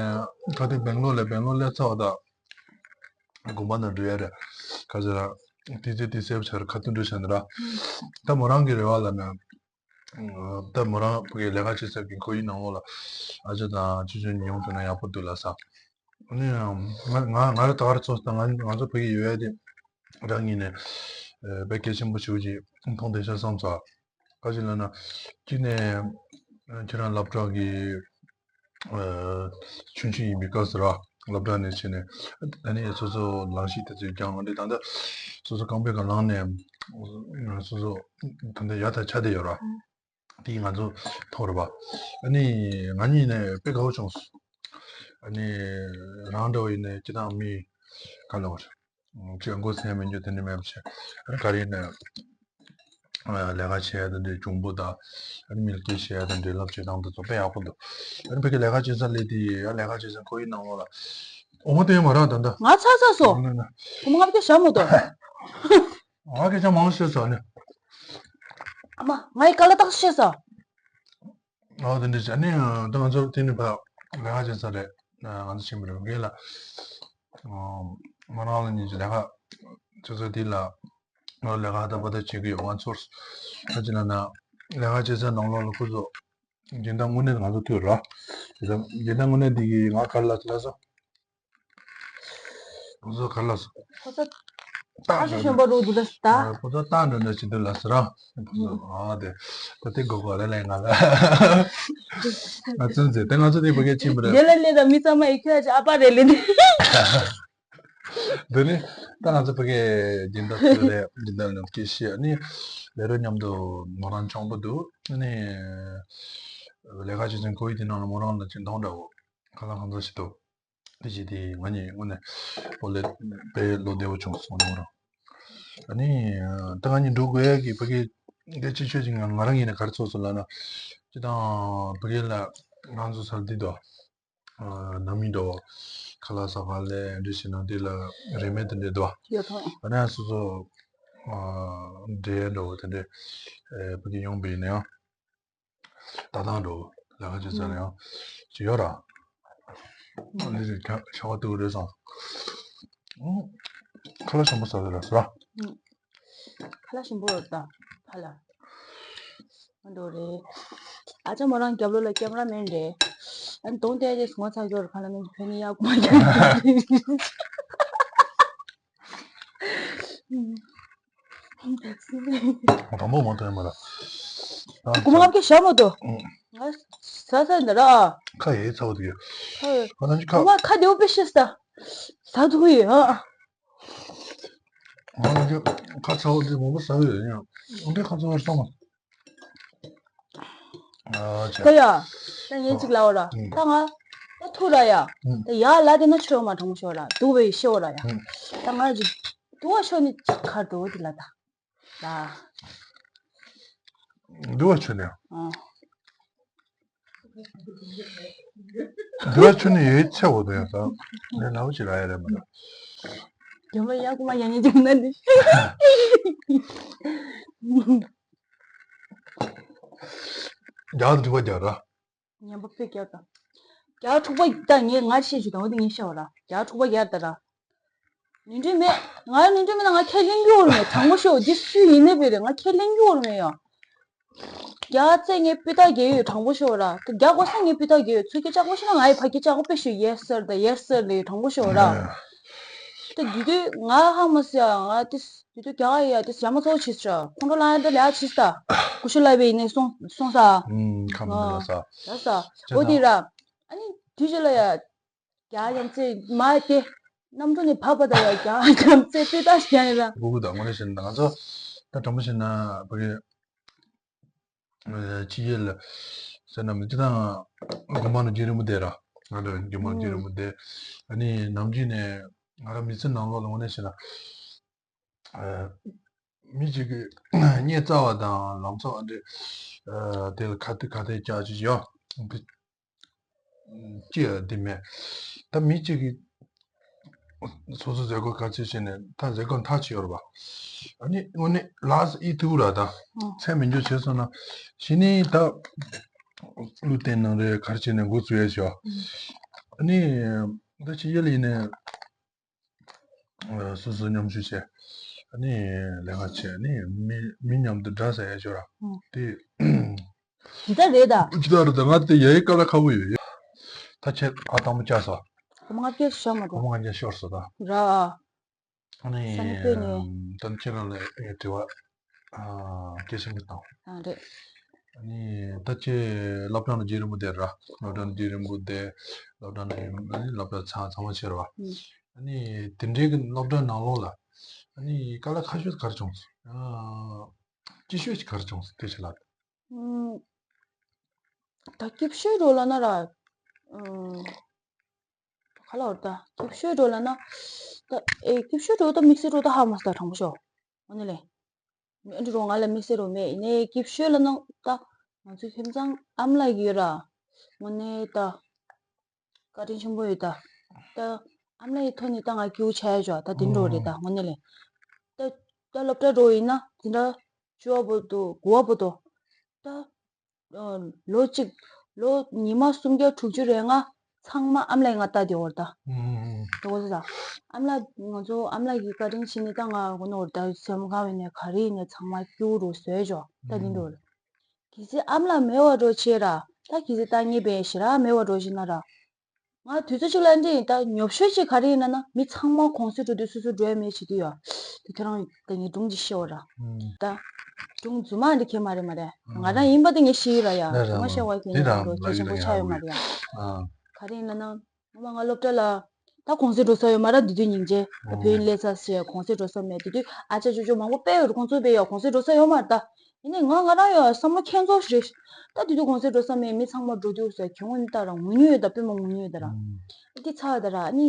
ཁ་ཐུག་སྦེང་ལོར་ལ་སྦེང་ལོར་སླེབས་ཚར་བ་ད་དགོན་པ་ནང་འགྲོ་ཡ་རེད་ཁ་ཚ་ར་དེ་ཚེ་དེ་སེབ་ཆར་ཁ་ཐུག་འགྲོ་བྱས་ནས་ར་ད་མོ་རང་གི་རེ་བ་ལ་ན་ད་མོ་རང་ཕ་གི་ལས་ཀ་བྱེད་ས་གི་ཁོ་ཡི་ནང་ལོགས་ལ་ཨ་ཅག་དང་ཆུ་ཆུ་ཉི་ཡོང་ཐུབ་ན་ཡག་པོ་འདུག་ལ་ས། ཨ་ནི་ང་ང་ང་རེ་ད་ག་རེ་ཚོགས་ད་ང་ང་ཚོ་ཕ་གི་ཡོད་ཡ་དེ་རང་ཉིད་ནས་དཔེ་གལ་ཆེན་པོ་ཞིག་ཅིག་མཐོང་བསྡད་ཤག་བསམ་ཚར། ག་ཅི་ལབ་ན། གཅིག་ནས་ཁྱེད་རང་སློབ་གྲྭ་གི་ཆུང་ཆུང་ཡིན་པའི་སྐབས་སུ་ར་སློབ་གྲྭ་ནས་བྱས་ནས་ཨ་ནི་སོ་སོ་ལངས་གཞི་དེ་ཚོ་སྦྱངས་འདི་ད་ལྟ་སོ་སོ་རྐང་པའི་སྒང་ལངས་ནས་སོ་སོ་ད་ལྟ་ཡག་ཐག་ཆོད་བསྡད་ཡོད་ར། དེ་ང་ཚོ་མཐོང་རེད་པ། ཨ་ནི་ང་གཉིས་ནས་དཔེ་དགའ་བོ་བྱུང་སོང་། ཨ་ནི་རང་འདྲ་བོ་ཡིན་ནས་སྤྱིར་བཏང་མི་ག་ལ་བ་རེད། ཅི་མགོ་ཚོས་མི་འགྱུར་དེ་འདྲ་མེད་པ་བྱས། ཨ་ནི་ག་རེ་ཡིན་ནའི་ལས་ཀ་བྱེད་ཡ་དེ་འདྲའི་གྱོང་པོ་དང་ཨ་ནི་མི་ལ་སྐད་བཤད་ཡ་དེ་འདྲའི་ལབ་བྱེད་སྟངས་དེ་ཚོ་དཔེ་ཡག་པོ་འདུག་ཨ་ནི་ཕ་གི་ལས་ཀ་བྱེད་ས་སླེབས་དུས་ཡ་ལས་ཀ་བྱེད་ས་ཁོ་ཡི་ནང་ལོགས་ལ་འོ་མ་སྟོན་མ་རག་ད་ལྟ། ང་ཚ་ཚ་སོང་། ཨ་ནི་ན། འོ་མ་ང་བཀའ་བཞག་མ་གཏོགས། ང་སྐད་ཆ་མང་བཤད་ཚར་ནས། ཨ་མ་ང་ཡི་ཀ་ལ་རྟགས་བཤད་ཚར། ཨོ་དེ་འདྲ་བྱས་ནས་ད་ང་ཚོ་དེ་ནི་ཕ་ལས་ཀ་བྱེད་ས་རེད། ང་ཚོ་ཆེན་པོ་རེད་འགས་ལ། མོ་རང་ལ་ཉིན་གྱི་ལས་ཀ་བྱེད་ས་དེ་ལ་ང་ལས་ཀ་ད་པ་ད་བྱེད་ཀྱི་ཡོད། ང་ཚོར་ཁ་ཅིག་ལ་ན་ལས་ཀ་བྱེད་ས་ནང་ལོགས་ལ་ཁོ་ཚོ་སྦྱིན་བདག་དངོས་གནས་ང་ཚོ་ཐུག་ར། སྦྱིན་བདག་དངོས་གནས་འདི་གི་ང་གར་ལ་ལ་སོ། ཕོ་ཚོ་ག་ལ་སོ། ཕོ་ཚོ་ཏག་ཏག་ཞུ་ཞོན་པ་རུ་འདུག་ལ་ད། ཕོ་ཚོ་ཏག་འདྲ་འདྲ་བྱེད་འདུག་ལ་སོ་ར། ཕོ་ཚོ་ཨ་དེ་ད་དེ་གོ་གོ་རེ་ལས་ང་ལ། ང་ཚོ་མཛེས་དེ་ང་ཚོ་དེ་བོད་སྐད་ཆེན་པོ་རེད། དེ་ལ་ལས་ད་མི་ཚང་མ་ཡི་ཁྱོད་ཨ་ཅག་ཨ་ཕ་རེད་ལས་དེ། འདི་ནི་ད་ང་ཚོ་བོད་སྐད་སྦྱིན་བདག་ཚོ་རེད། སྦྱིན་བདག་ནི་སྐད་བཤད་ནི་ལས་རོགས་མཉམ་དུ་མོ་རང་གྱོང་པོ་འདུག་ནི་ལས་ཀ་བྱེད་ཚུན་ཁོ་ཡི་དེ་ནང་ལ་མོ་རང་ལ་སྦྱིན་གཏོང་འདྲ་བོ་ཁ་ལ་ཁང་ཚ་ཞིག་འདུག་དེ་བྱས་ཏེ་ང་གཉིས་དངོས་གནས་ཨོ་ལེ་དཔེ་བློ་བདེ་བོ་བྱུང་སོང་ནོ་རང་། ཨ་ནི་ད་ང་གཉིས་འགྲོ་དགོས་ཡ་གི་ཕ་གི་སྐད་ཆ་ཆོས་ཅིག་ང་ང་རང་ཡིན་ན་ག་རེ་ཚོར་སོང་ལབ་ན། སྤྱིར་བཏང་ཕ་གི་ལ་ང་ཚོ་སར་འདི་དོ་ནང་མི་འགྲོ་ཁ་ལག་ཟ་ག་ལས་འདྲི་ཞིག་ན་འདི་ལ་རེ་མེད་དུ་འདྲེ་དོ། ཡོད་ཐོང་། ཨ་ནི་སོ་སོ་འདྲེ་འགྲོ་དེ་འདྲེ་ཕ་གི་ཡོང་པ་ཡིན་ན་ཡང་། ད་ཐང་འགྲོ་ལས་ཀ་བྱེད་ས་ལ་ཡང་ཅི་ཡོད་ར། ཨ་ནི་ཞིག་ཤ་བ་ཏུ་རེ་སོང་། ཁ་ལག་ཞིམ་པོ་ཟ་ཟེར་ར་ཟེར་ར། ཁ་ལག་ཞིམ་པོ་ད་ཕ་ལ། མ་འདུག་རེད། ཨ་ཅག་མོ་རང་རྒྱབ་ལོགས་ལ་ཀེམ་ར་མེན་རེད། ཨ་ནི་གདོང་བལྟས་རྗེས་ངོ་ཚ་གི་ཡོད་རེད། ཁ་ལ་མིན་གྱི་ཕན་ནི་ཡག་པོ་མ་རྒྱབ། དང་པོ་མ་ཐོན་མ་ལ། སྒོར་མོ་ལྔ་བརྒྱ་བཞག་མ་འདུག་ང་ཟ་ས་འདི་ར། ཁ་ཡེ་ཚ་བོ་འདུག་ཁ་ཡེ། ང་ནང་གི་ཁ། ང་ཁ་བདེ་བོ་དཔེ་ཤེས་ད། ཟ་ཐུབ་ཀྱི་ཡོད་ཨ། ང་ལ་ཁ་ཚ་བོ་འདི་མང་པོ་ཟ་ཡོད་ཡིན་ཡང་། འདི་ཁ་ཚ་བོ་སོང་བ། ཨ་ཅེ། ད་ཡ། ད་ངས་ཅིག་ལབ་ར། ད་ང་། ད་ཐུག་ར་ཡ། ད་ཡ་ལ་དེ་ན་ཆོས་མ་གྲོང་ཤོར་ར་འདུག་བའི་ཤེས་ར་ཡ། ད་ང་ཅིག་འདུག་བ་ཤོར་ནི་ཅིག་ཁར་འདུག་དེ་ལ་ད། ད། འདུག་བ་ཆོས་ནས། ཨ། འདི་བ་ཆུ་ནི་ཡོད་ཚད་འོ་དོ་ཡང་ད། ངས་ལའུ་ཅི་ར་ཡ་རེད་མ་རེད། རྒྱ་མ་ཡ་ཀུ་མ་ཡ་ཉེ་ཅུང་ན་འདི། རྒྱ་དྲུག་པ་རྒྱ་ར། ཉན་པ་དཔེ་རྒྱ་དང་། རྒྱ་དྲུག་པ་ད་ངས་ངར་ཤེས་ཞུ་དང་འོ་དེ་ངས་ཤེས་བ་ར། རྒྱ་དྲུག་པ་རྒྱ་ད་ར། ནུས་འདྲེ་མེད། ང་ནུས་འདྲེ་མེད་ན་ང་ཁས་ལེན་རྒྱུ་བོར་མེད། དྲང་པོ་ཤོད་འདི་སུ་ཡིན་ནའི་བེ་རེད། ང་ཁས་ལེན་རྒྱུ་བོར་མེད་ཡ། རྒྱ་རྩེ་ངའི་སྤུས་དག་རྒྱལ་ཡོད། དྲང་པོ་ཤོད་ར། རྒྱ་གོ་ས་ངའི་སྤུས་དག་རྒྱལ་ཡོད། ཚུལ་གྱི་ལྕགས་པོ་ཤེས་ན་ང་ཡི་ཕ་གི་ལྕགས་པོ་དཔེ་ཤོད་ཡེ་སར་ད་ཡེ་སར་ལེ་དྲང་པོ་ཤོད་ར། ད་དུས་དུས་ང་ཧ་མ་སི་ཡ་ང་ཏི་དུས་དུས་རྒྱ་ཡ་ཏི་ཡ་མ་ཚོ་ཆིས་ཤ་ཁོང་ཁྲོ་ལ་ཡ་ད་ལ་ཡ་ཆིས་ད་ཀུ་ཤུ་ལ་བེ་ཡིན་ནས་སོང་སོང་ས། ཁམ་ལ་ས། ལ་ས། འོ་དི་ར། ཨ་ནི་དུས་ཅི་ལ་ཡ། རྒྱ་ཡང་རྩེ་མ་དེ། གནམ་གྲུ་ནས་བབས་པ་དང་ཡང་རྒྱ་ཡང་རྩེ་སྤུས་དག་ཞིག་ཡང་ཡིན་ལ། སྤུ་གུ་དང་དངོས་གནས་བཤད་ན་ང་ཚོ་ད་དྲང་པོ་བཤད་ན་བོད་ཀྱི་ཕྱི་རྒྱལ་ལ་ཟེར་ན་མི་ཚེ་དང་དགོན་པ་ནང་རྒྱུན་རིང་པོ་བསྡད་ར། ང་ཚོ་དགོན་པ་ནང་རྒྱུན་རིང་པོ་བསྡད། ཨ་ནི་ནམ་རྒྱུན་ནས་ང་རང་མི་ཚེ་ནང་ལོགས་ལ་དངོས་གནས་བཤད་ན་མི་གཅིག་གིས་རྙེད་རྩ་བ་དང་ལམ་ཚོགས་ཨ་འདྲེ་དེ་ལ་ཁ་གཏད་ཁ་གཏད་བཅག་ཅིག་ཡོད། ཅི་ཡང་འདི་མེད། ད་མི་གཅིག་གིས་སོ་སོ་ཟས་གོ་ག་ཚོད་བྱས་ནས་ད་ཟས་གོ་མཐའ་ཆེ་བར་བ། ཨ་ནི་དངོས་གནས་ལགས་ཨི་ཐུག་ར་ད། ཚད་མི་འཇོག་བྱས་སོང་ན་གཞི་ནས་ད་བླུ་བསྟན་ནང་རེ་གར་བྱས་ནས་འགོ་ཚུགས་ཡས་ཞོ། ཨ་ནི་ད་ཕྱི་རྒྱལ་ཡིན་ནས། སོ་སོ་མཉམ་ཞུགས་བྱས། ཨ་ནི་ལས་ཀ་བྱས་ནི་མི་མི་མཉམ་དུ་འདྲ་ས་ཡ་ཅོ་ར། ཨང་། དེ། ཇི་ལྟར་རེད་ད། ཇི་ལྟར་རེད་ད་ང་དེ་ཡའི་ཀ་ལ་ཁ་བོ་ཡོད་ཡོད། ད་ཆེ་ཨ་དང་པོ་བཅར་སོ། གོ་མ་ང་སྐད་ཤོར་མ་གོ་གོ། མ་ང་སྐད་ཤོར་སོ་ད། ར། ཨ་ནི། ས་ནི་སྤོས་ནི། ད་ཁྱེད་རང་ལ་དྲི་བ། སྐད་ཆ་མི་བཏང་། ཨ་རེད། ཨ་ནི་ད་ཁྱེད་སློབ་གྲྭ་ནང་རྒྱུན་རིང་པོ་བསྡད་ར། སློབ་གྲྭ་ནང་རྒྱུན་རིང་པོ་བསྡད། སློབ་གྲྭ་ནང་ཨ་ནི་སློབ་གྲྭ་ཚང་ཚང་མ་བྱས་ར་བ། ཨ་ནི་དེ་འདྲའི་གི་སློབ་གྲྭ་ནང་ལོགས་ལ་ཨ་ནི་དཀའ་ལས་ཁག་ཤོས་ག་རེ་བྱུང་སོང་། སྐྱིད་ཤོས་ཀྱི་ག་རེ་བྱུང་སོང་དེ་ཆེ་ལ། ད་སྐྱིད་ཤོས་འགྲོ་ལ་ན་ར། ག་ལ་བར་ད་སྐྱིད་ཤོས་འགྲོ་ལ་ན། ད་ཨེ་སྐྱིད་ཤོས་འགྲོ་ད་དམིགས་བསལ་འགྲོ་ད་ཧ་མ་སོང་ད་དྲང་པོ་ཤོད། འོ་ནི་ལེ། འདི་རུ་ང་ལ་དམིགས་བསལ་རུ་མེད་ཡིན་ནའི་སྐྱིད་ཤོས་ལ་ན་ད། ང་ཚོའི་ཁྱིམ་ཚང་ཨ་མ་ལགས་ཡོད་ར། དངོས་གནས་ད། བཀའ་དྲིན་ཆེན་པོ་ཡོད་ད། ད་ཨ་མ་ལགས་ཡི་ཐོག་ནས་ད་ང་སྐྱིད་པོ་ཆགས་ཡ་ཅོ་ད་དེ་འགྲོ་རེད་ད་དངོས་གནས་ལས། ད་ད་སློབ་གྲྭ་འགྲོ་ཡིན་ན་དེ་འདྲ་བཅུ་བ་བོ་དོ་དགུ་བ་བོ་དོ། ད་ལོ་གཅིག་ལོ་ཉི་མ་སུམ་བརྒྱ་དྲུག་ཅུ་རེ་ལྔ་ཚང་མ་ཨ་མ་ལགས་ང་ལྟ་དེ་འོར་ད། དེ་འོ་ད། ཨ་མ་ལགས་ང་ཚོ་ཨ་མ་ལགས་ཀྱི་བཀའ་དྲིན་ཆེ་ནི་ད་ང་གོ་ནོར་ད་སེམས་ཁམས་ཡིན་ནས་ག་རེ་ཡིན་ནས་ཚང་མ་སྐྱིད་པོ་རུ་བཟོས་ཅོ་ད་དེ་འགྲོ་རེད། གལ་སྲིད་ཨ་མ་ལགས་མེད་པ་འགྲོ་ཆེ་ར། ད་གལ་སྲིད་ད་ངེས་པའི་ཞེ་དྲག་མེད་པ་འགྲོ་ཤི་ན་ར། ང་དུས་ཚོད་གཅིག་ལ་འདི་ཡིན་ད་ཉོབ་ཤོས་ཅིག་ག་རེ་ཡིན་ན་ན་མི་ཚང་མ་གུང་སེང་འགྲོ་དུས་སོ་སོ་འགྲོ་ཡ་མེད་བྱེད་ཀྱི་ཡོད། དེ་ཁྱེད་རང་ད་ངའི་སྒྲུང་ཅིག་ཤེས་པ་ར། ད་སྒྲུང་རྫུན་མ་འདི་ཁྱེད་མ་རེད་མ་རེད། ང་རང་ཡིན་པ་དེ་ངས་ཤེས་ཀྱི་ར་ཡ། རྫུན་མ་བཤད་པ་ཁྱེད་ཉན་འགྲོ་གལ་ཆེན་པོ་ཆགས་ཡོད་མ་རེད་ཡ། ག་རེ་ཡིན་ན་ན། ངོ་མ་ང་སློབ་གྲྭ་ལ། ད་གུང་སེང་འགྲོ་ས་ཡོད་མ་རེད་འདི་དུས་སྙིང་རྗེ། ད་བོད་ཡིག་སླེབས་ཚར་ཟེར་གུང་སེང་འགྲོ་ས་མེད་དེ་དུས་ཨ་ཅག་ཅོ་ཅོ་མང་པོ་དཔེ་ཡོད་རེད་ཁོང་ཚོ་དཔེ་ཡོད་གུང་སེང་འགྲོ་ས་ཡོད་མ་རེད་ད། ཡིན་ནའི་ང་ང་རང་ཡོད་བསམ་བློ་ཁྱེད་ཚོ་ཞིག་རེད། ད་དེ་དུས་གུང་སེང་འགྲོ་ས་མེད་མི་ཚང་མ་འགྲོ་དུས་ཟེར་ཁྱོད་ངོ་ནི་ད་རང་ངུ་མྱོང་ཡོད་ད་དཔེ་མ་ངུ་མྱོང་ཡོད་ད་ར། འདི་ཚ་ད་ར་ནི།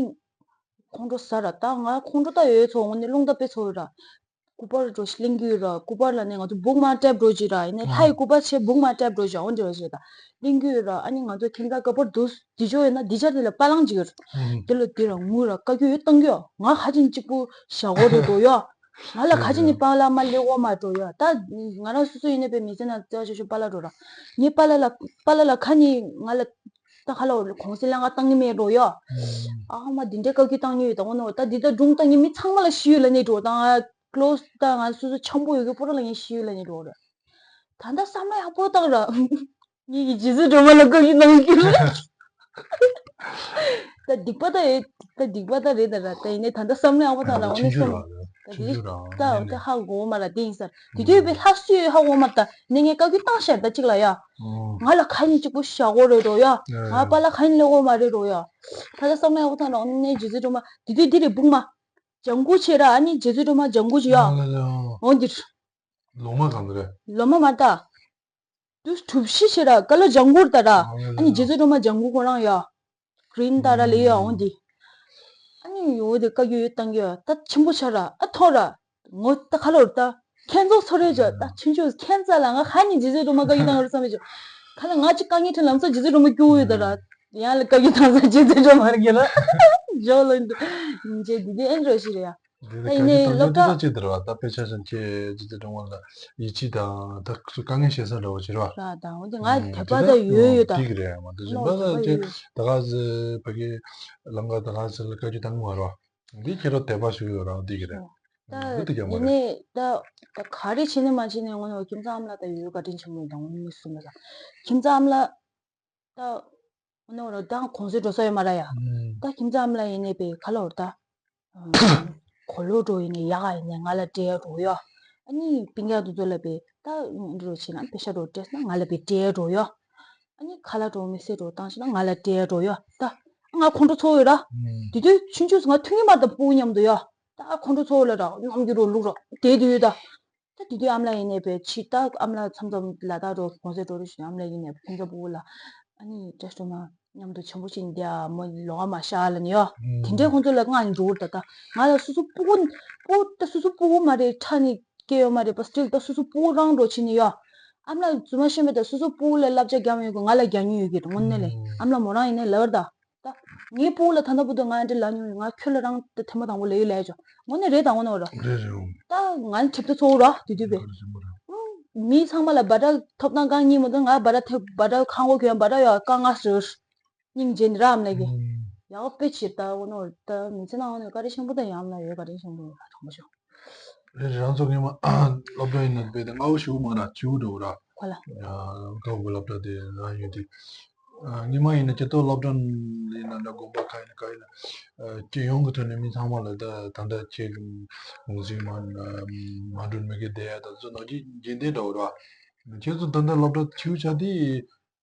ཁོང་ཁྲོ་ཟ་ར་ད་ང་ཁོང་ཁྲོ་ད་ཡོད་ཚོ་ངོ་ནི་རླུང་ད་དཔེ་ཚོ་ཡོད་ར། སྐུ་པར་འགྲོ་ཞིག་གླེང་གི་ཡོད་ར་སྐུ་པར་ལ་ནི་ང་ཚོ་བུག་མར་སྤྲད་འགྲོ་ཅིག་ར་ཡིན་ནའི་ལྷ་ཡི་སྐུ་པར་ཆེ་བུག་མར་སྤྲད་འགྲོ་ཅིག་འོ་འདྲ་བ་ཞིག་ད་གླེང་གི་ཡོད་ར་ཨ་ནི་ང་ཚོ་ཁྱིམ་ཚང་སྐུ་པར་འདུག་འདི་ཅོ་ཡོད་ན་འདི་ཅར་དེ་ལ་པ་ལང་ཅིག་ཡོད་ར་དེ་ལ་དེ་ར་ངུ་ར་བཀའ་བཀྱོན་ཡོད་བཏང་གི་ཡོད་ང་ཧ་ཅིང་གཅིག་པུ་བཞག་གོ་རེད་འགྲོ་ཡོད་ང་ལ་ཁ་ཅིག་ནི་པ་ལ་མ་ལེ་འོ་མ་འགྲོ་ཡོད་ད་ང་རང་སོ་སོ་ཡིན་ནའི་པའི་མི་ཚེ་ན་བརྩེ་བ་ཆེ་ཤོས་པ་ལ་འགྲོ་ར་ངའི་པ་ལ་ལ་པ་ལ་ལ་ཁ་ནི་ང་ལ་ད་ཁ་ལ་འོ་གུང་སེང་ལ་ང་བཏང་གི་མེད་འགྲོ་ཡོད་ཨ་ཧ་མ་འདི་འདྲའི་བཀའ་བཀྱོན་བཏང་གི་ཡོད་ད་འོ་ན་འོ་ད་འདི་ད་སྒྲུང་བཏང་གི་མི་ཚང་མ་ལ་ཤི་ཡོད་ལ་ནི་འགྲོ་ད་ང་ཀློ་ད་ང་སོ་སོ་འཆམ་པོ་ཡོད་གི་པོ་ར་ལ་ངས་ཤི་ཡོད་ལ་ནི་འགྲོ་ར། ད་ལྟ་བསམ་བློ་ཡག་པོ་བཏང་ར། ངེད་ཀྱི་རྗེ་བཙུན་སྒྲོལ་མ་ལ་བཀའ་བཀྱོན་གནང་གི་རེད། ད་སྡིག་པ་ད་ཡོད། ད་སྡིག་པ་ད་རེད་ད་ར། ད་ཡིན་ནའི་ད་ལྟ་བསམ་བློ་ཡག་པོ་བཏང་ར། འོ་ནི་ཆུང་ཆུང་སོང་། ར། ད་ཆུང་དེ་ཆུང་ར། ད་འོ་ནི་དེ་ཧ་གོ་མ་ར། དེ་ཡིན་ས། དེ་དུས་པའི་ལྷ་སུ་ཡོད་ཧ་གོ་མ། ད་ནི་ངས་བཀའ་བཀྱོན་བཏང་ཤར་ད་གཅིག་ལ་ཡ། ང་ལ་ག་ཡིན་གཅིག་པོ་བཞག་གོ་རེད་འགྲོ་ཡ། ང་པཱ་ལགས་ག་ཡིན་ལེ་གོ་མ་རེད་འགྲོ་ཡ། ད་ལྟ་བསམ་བློ་ཡག་པོ་བཏང་ར། འོ་ནི་ནས་རྗེ་བཙུན་སྒྲོལ་མ་དེ་དུས་འདི་རེད་འབུང་མ། ལྗང་གུ་བྱེད་ར། ཨ་ནི་རྗེ་བཙུན་སྒྲོལ་མ་ལྗང་གུ་བྱེད་ཡ། འོ་འདིར། ལོ་མ་གང་རེད། ལོ་མ་མ་ད། དུས་གྲུབ་གཞི་ཞེ་ར་ཀ་ལ་ལྗང་གུར་ལྟ་ར། ཨ་ནི་རྗེ་བཙུན་སྒྲོལ་མ་ལྗང་གུ་ཁོ་རང་ཡ། གྲིན་ལྟ་ར་ལེ་ཡ་འོང་དེ། ཨ་ནི་ཡོ་དེ་བཀའ་བཀྱོན་བཏང་གི་ཡ། ད་ཆེན་པོ་ཆགས་ར། ཨ་ཐོར་ར། ངོ་ད་ཁ་ལོར་ད། ཁྱེད་ཚོ་ཚོ་རེ་ཇོ་ད་ཆུང་ཆུང་ཁྱེད་ཚ་ལ་ང་ཧ་ནི་རྗེ་བཙུན་སྒྲོལ་མ་བཀའ་བཀྱོན་བཏང་ར་བསམ་མེད་ཇོ། ཁ་ལ་ང་ཅི་དཀའ་ངལ་འཕྲད་ལམ་སང་རྗེ་བཙུན་སྒྲོལ་མ་སྐྱོ་བོ་ཡོད་ད་ར། ཡང་ལ་བཀའ་བཀྱོན་བཏང་སང་རྗེ་བཙུན་སྒྲོལ་མ་ར་གི་ར། ཇོ་ལོ་འདུ། ཇེ་དེ་དེ་ཨེ་འགྲོ་ཞིག་རེད་ཡ། དེ་ད་ཡིན་ནའི་སློབ་གྲྭ་ཅི་ལྟར་བ་ད་དཔེ་ཆ་ཆེན་ཁྱེད་ཇི་ལྟར་དྲང་བ་ལ་ཡིད་ཆེས་དང་ད་དཀའ་ངལ་བཤད་ས་འདྲ་བོ་ཅི་རེད་བ། ར་དང་འོན་ཏེ་ང་དད་པ་ད་ཡོད་ཡོད་ད། འགྲིག་རེད་མ་དེ་བཞིན་པ་ད་ཅི་ད་ག་ཟེ་ཕ་གི་ལམ་ཀ་ད་ག་ཟེ་ལ་བཀའ་བཀྱོན་བཏང་གི་མ་རེད་བ། འདི་ཁྱེད་རང་དད་པ་ཞུ་ཡོད་ར་འདི་གི་རེད། ད་འདི་ད་ཀྱང་མ་ཡིན་རེད། ནའི་ད་ད་ག་རེ་བྱས་ནས་མ་བྱས་ནས་ངོ་ནས་ཁྱིམ་ཚང་ཨ་མ་ལགས་ད་ཡོད་བཀའ་དྲིན་ཆེན་པོ་ཡོད་ད་ངོ་ནས་གསུངས་ལ་ད་ཁྱིམ་ཚང་ཨ་མ་ལགས། ད། འོ་ནོ་ར་ད་གོང་ཚོད་འགྲོ་ས་ཡོད་མ་ར་ཡ། ད་ཁྱིམ་ཚང་ཨ་མ་ལགས་ཡིན་ནའི་པའི་ཁ་ལོ་ར་ད། གོ་ལོ་འགྲོ་ཡིན་ནའི་ཡག་ག་ཡིན་ནའི་ང་ལ་སྤྲད་འགྲོ་ཡ། ཨ་ནི་སྤུན་ཀྱག་དེ་ཚོ་ལ་པའི་ད་འགྲོ་བྱེད་ན་པེ་ཤ་འགྲོ་སྤྲད་ན་ང་ལ་པའི་སྤྲད་འགྲོ་ཡ། ཨ་ནི་ཁ་ལག་འགྲོ་མི་སེར་འགྲོ་བཏང་ཤེ་ན་ང་ལ་སྤྲད་འགྲོ་ཡ། ད་ང་ཁོང་ཁྲོ་ཚོར་ཡོད་ར། དེ་དུས་ཆུང་ཆུང་ང་ཐུག་ཉིན་མ་ད་སྤུ་གུ་མཉམ་དུ་ཡ། ད་ཁོང་ཁྲོ་ཚོར་ལ་ར་ནམ་རྒྱུན་རོ་ལུག་ར་དེ་དུས་ད། ད་དེ་དུས་ཨ་མ་ལགས་ཡིན་ནའི་པའི་ཕྱི་ད་ཨ་མ་ལགས་མཚམས་མཚམས་ལ་དྭགས་འགྲོ་གོང་ཚད་འགྲོ་རེ་ཞུ་ཨ་མ་ལགས་ཡིན་ནའི་ཕན་ཚུན་སྤུ་གུ་ལ་ཨ་ནི་བཀྲ་ཤིས་སྒྲོལ་མ་མཉམ་དུ་བྱམས་པོ་ཅིག་འདི་ཨ་མོ་ལོགས་ཀ་མ་བཞག་ལ་ནི་ཡོ། དེ་འདྲའི་ཁོང་ཚོ་ལ་ང་ནི་འགྲོ་གི་རེད་ད། ད་ང་ལ་སོ་སོ་སྤུ་གུ་སྤུ་གུ་ད་སོ་སོ་སྤུ་གུ་མ་རེད་ཁྲ་ནི་སྐྱེ་ཡོད་མ་རེད་པ་སྤྱིར་ད་སོ་སོ་སྤུ་གུ་རང་འགྲོ་ཕྱིན་ནི་ཡོ། ཨ་མ་ལགས་རྫུན་མ་བཤད་མེད་ད་སོ་སོ་སྤུ་གུ་ལ་བསླབ་བྱ་རྒྱག་མི་ཡོད་གི་ང་ལ་རྒྱག་མྱོང་ཡོད་གི་རེད་དངོས་གནས་ལས་ཨ་མ་ལགས་མོ་རང་ཡིན་ནའི་ལབ་ར་ད། ད། ངའི་སྤུ་གུ་ལ་ད་ལྟ་བར་དུ་ང་འདྲི་ལབ་མྱོང་ཡོད། ང་ཁྱོད་ལ་རང་དེ་ཐེངས་མ་དང་པོ་ལབ་ཡོད་ལབ་ཡོད་ཅོ། དངོས་གནས་རེད་ད་དངོས་གནས་ར། རེད་རེད། ད་ང་ཁྲིབ་ཏུ་ཚོགས་ར་དེ་དུས་པས། ག་རེ་ཟེར་མོ་ར། མི་ཚང་མ་ལ་འབའ་སྒྲ་ཐོབ་ཐང་རྐང་གཉིས་མ་གཏོགས་ང་འབའ་སྒྲ་ཐེབས་འབའ་སྒྲ་ཁང་གོ་གྱོན་འབའ་སྒྲ་ཡོད་རྐང་ང་ཟེར། སྙིང་རྗེ་ནི་ར་ཨམ་ལགས་ཀྱི། ཡག་པོ་དཔེ་ཆེ་ད་དངོས་གནས་ར་ད་མི་ཚེ་ནང་དངོས་གནས་བཀའ་དྲིན་ཆེན་པོ་ད་ཡང་ཨམ་ལགས་ཡོད་བཀའ་དྲིན་ཆེན་པོ་ཡོད་ད་དྲང་པོ་ཤོད། རེད་རང་ཚོ་སྔོན་མ་སློབ་གྲྭ་ཡིན་ན་དཔེ་དེ་སྔ་བོ་ཞུ་མ་ར་བྱིའུ་འགྲོ་ར། ཁོ་ལ། ཁ་བོ་སློབ་གྲྭ་དེ་རང་ཡོད་དེ། སྔོན་མ་ཡིན་ན་སྤྱི་ཚོགས་སློབ་གྲྭ་ཡིན་ན་འདྲ་དགོན་པ་ཁག་ཡིན་ན་ག་ཡིན་ན། སྤྱི་ཡོངས་ཀྱི་ཐོག་ནས་མི་ཚང་མ་ལ་ད་ད་ལྟ་ཁྱེད་ཀྱི་གུང་སེང་མ་མ་འགྲོ་མི་གི་བསྡད་ཡ་ད་ཚོ་ནང་གི་རྗེས་འདེད་འདྲ་བོ་ར། ཁྱེད་ཚོ་ད་ལྟ་སློབ་གྲྭ་བྱིའུ་ཆགས་དེ།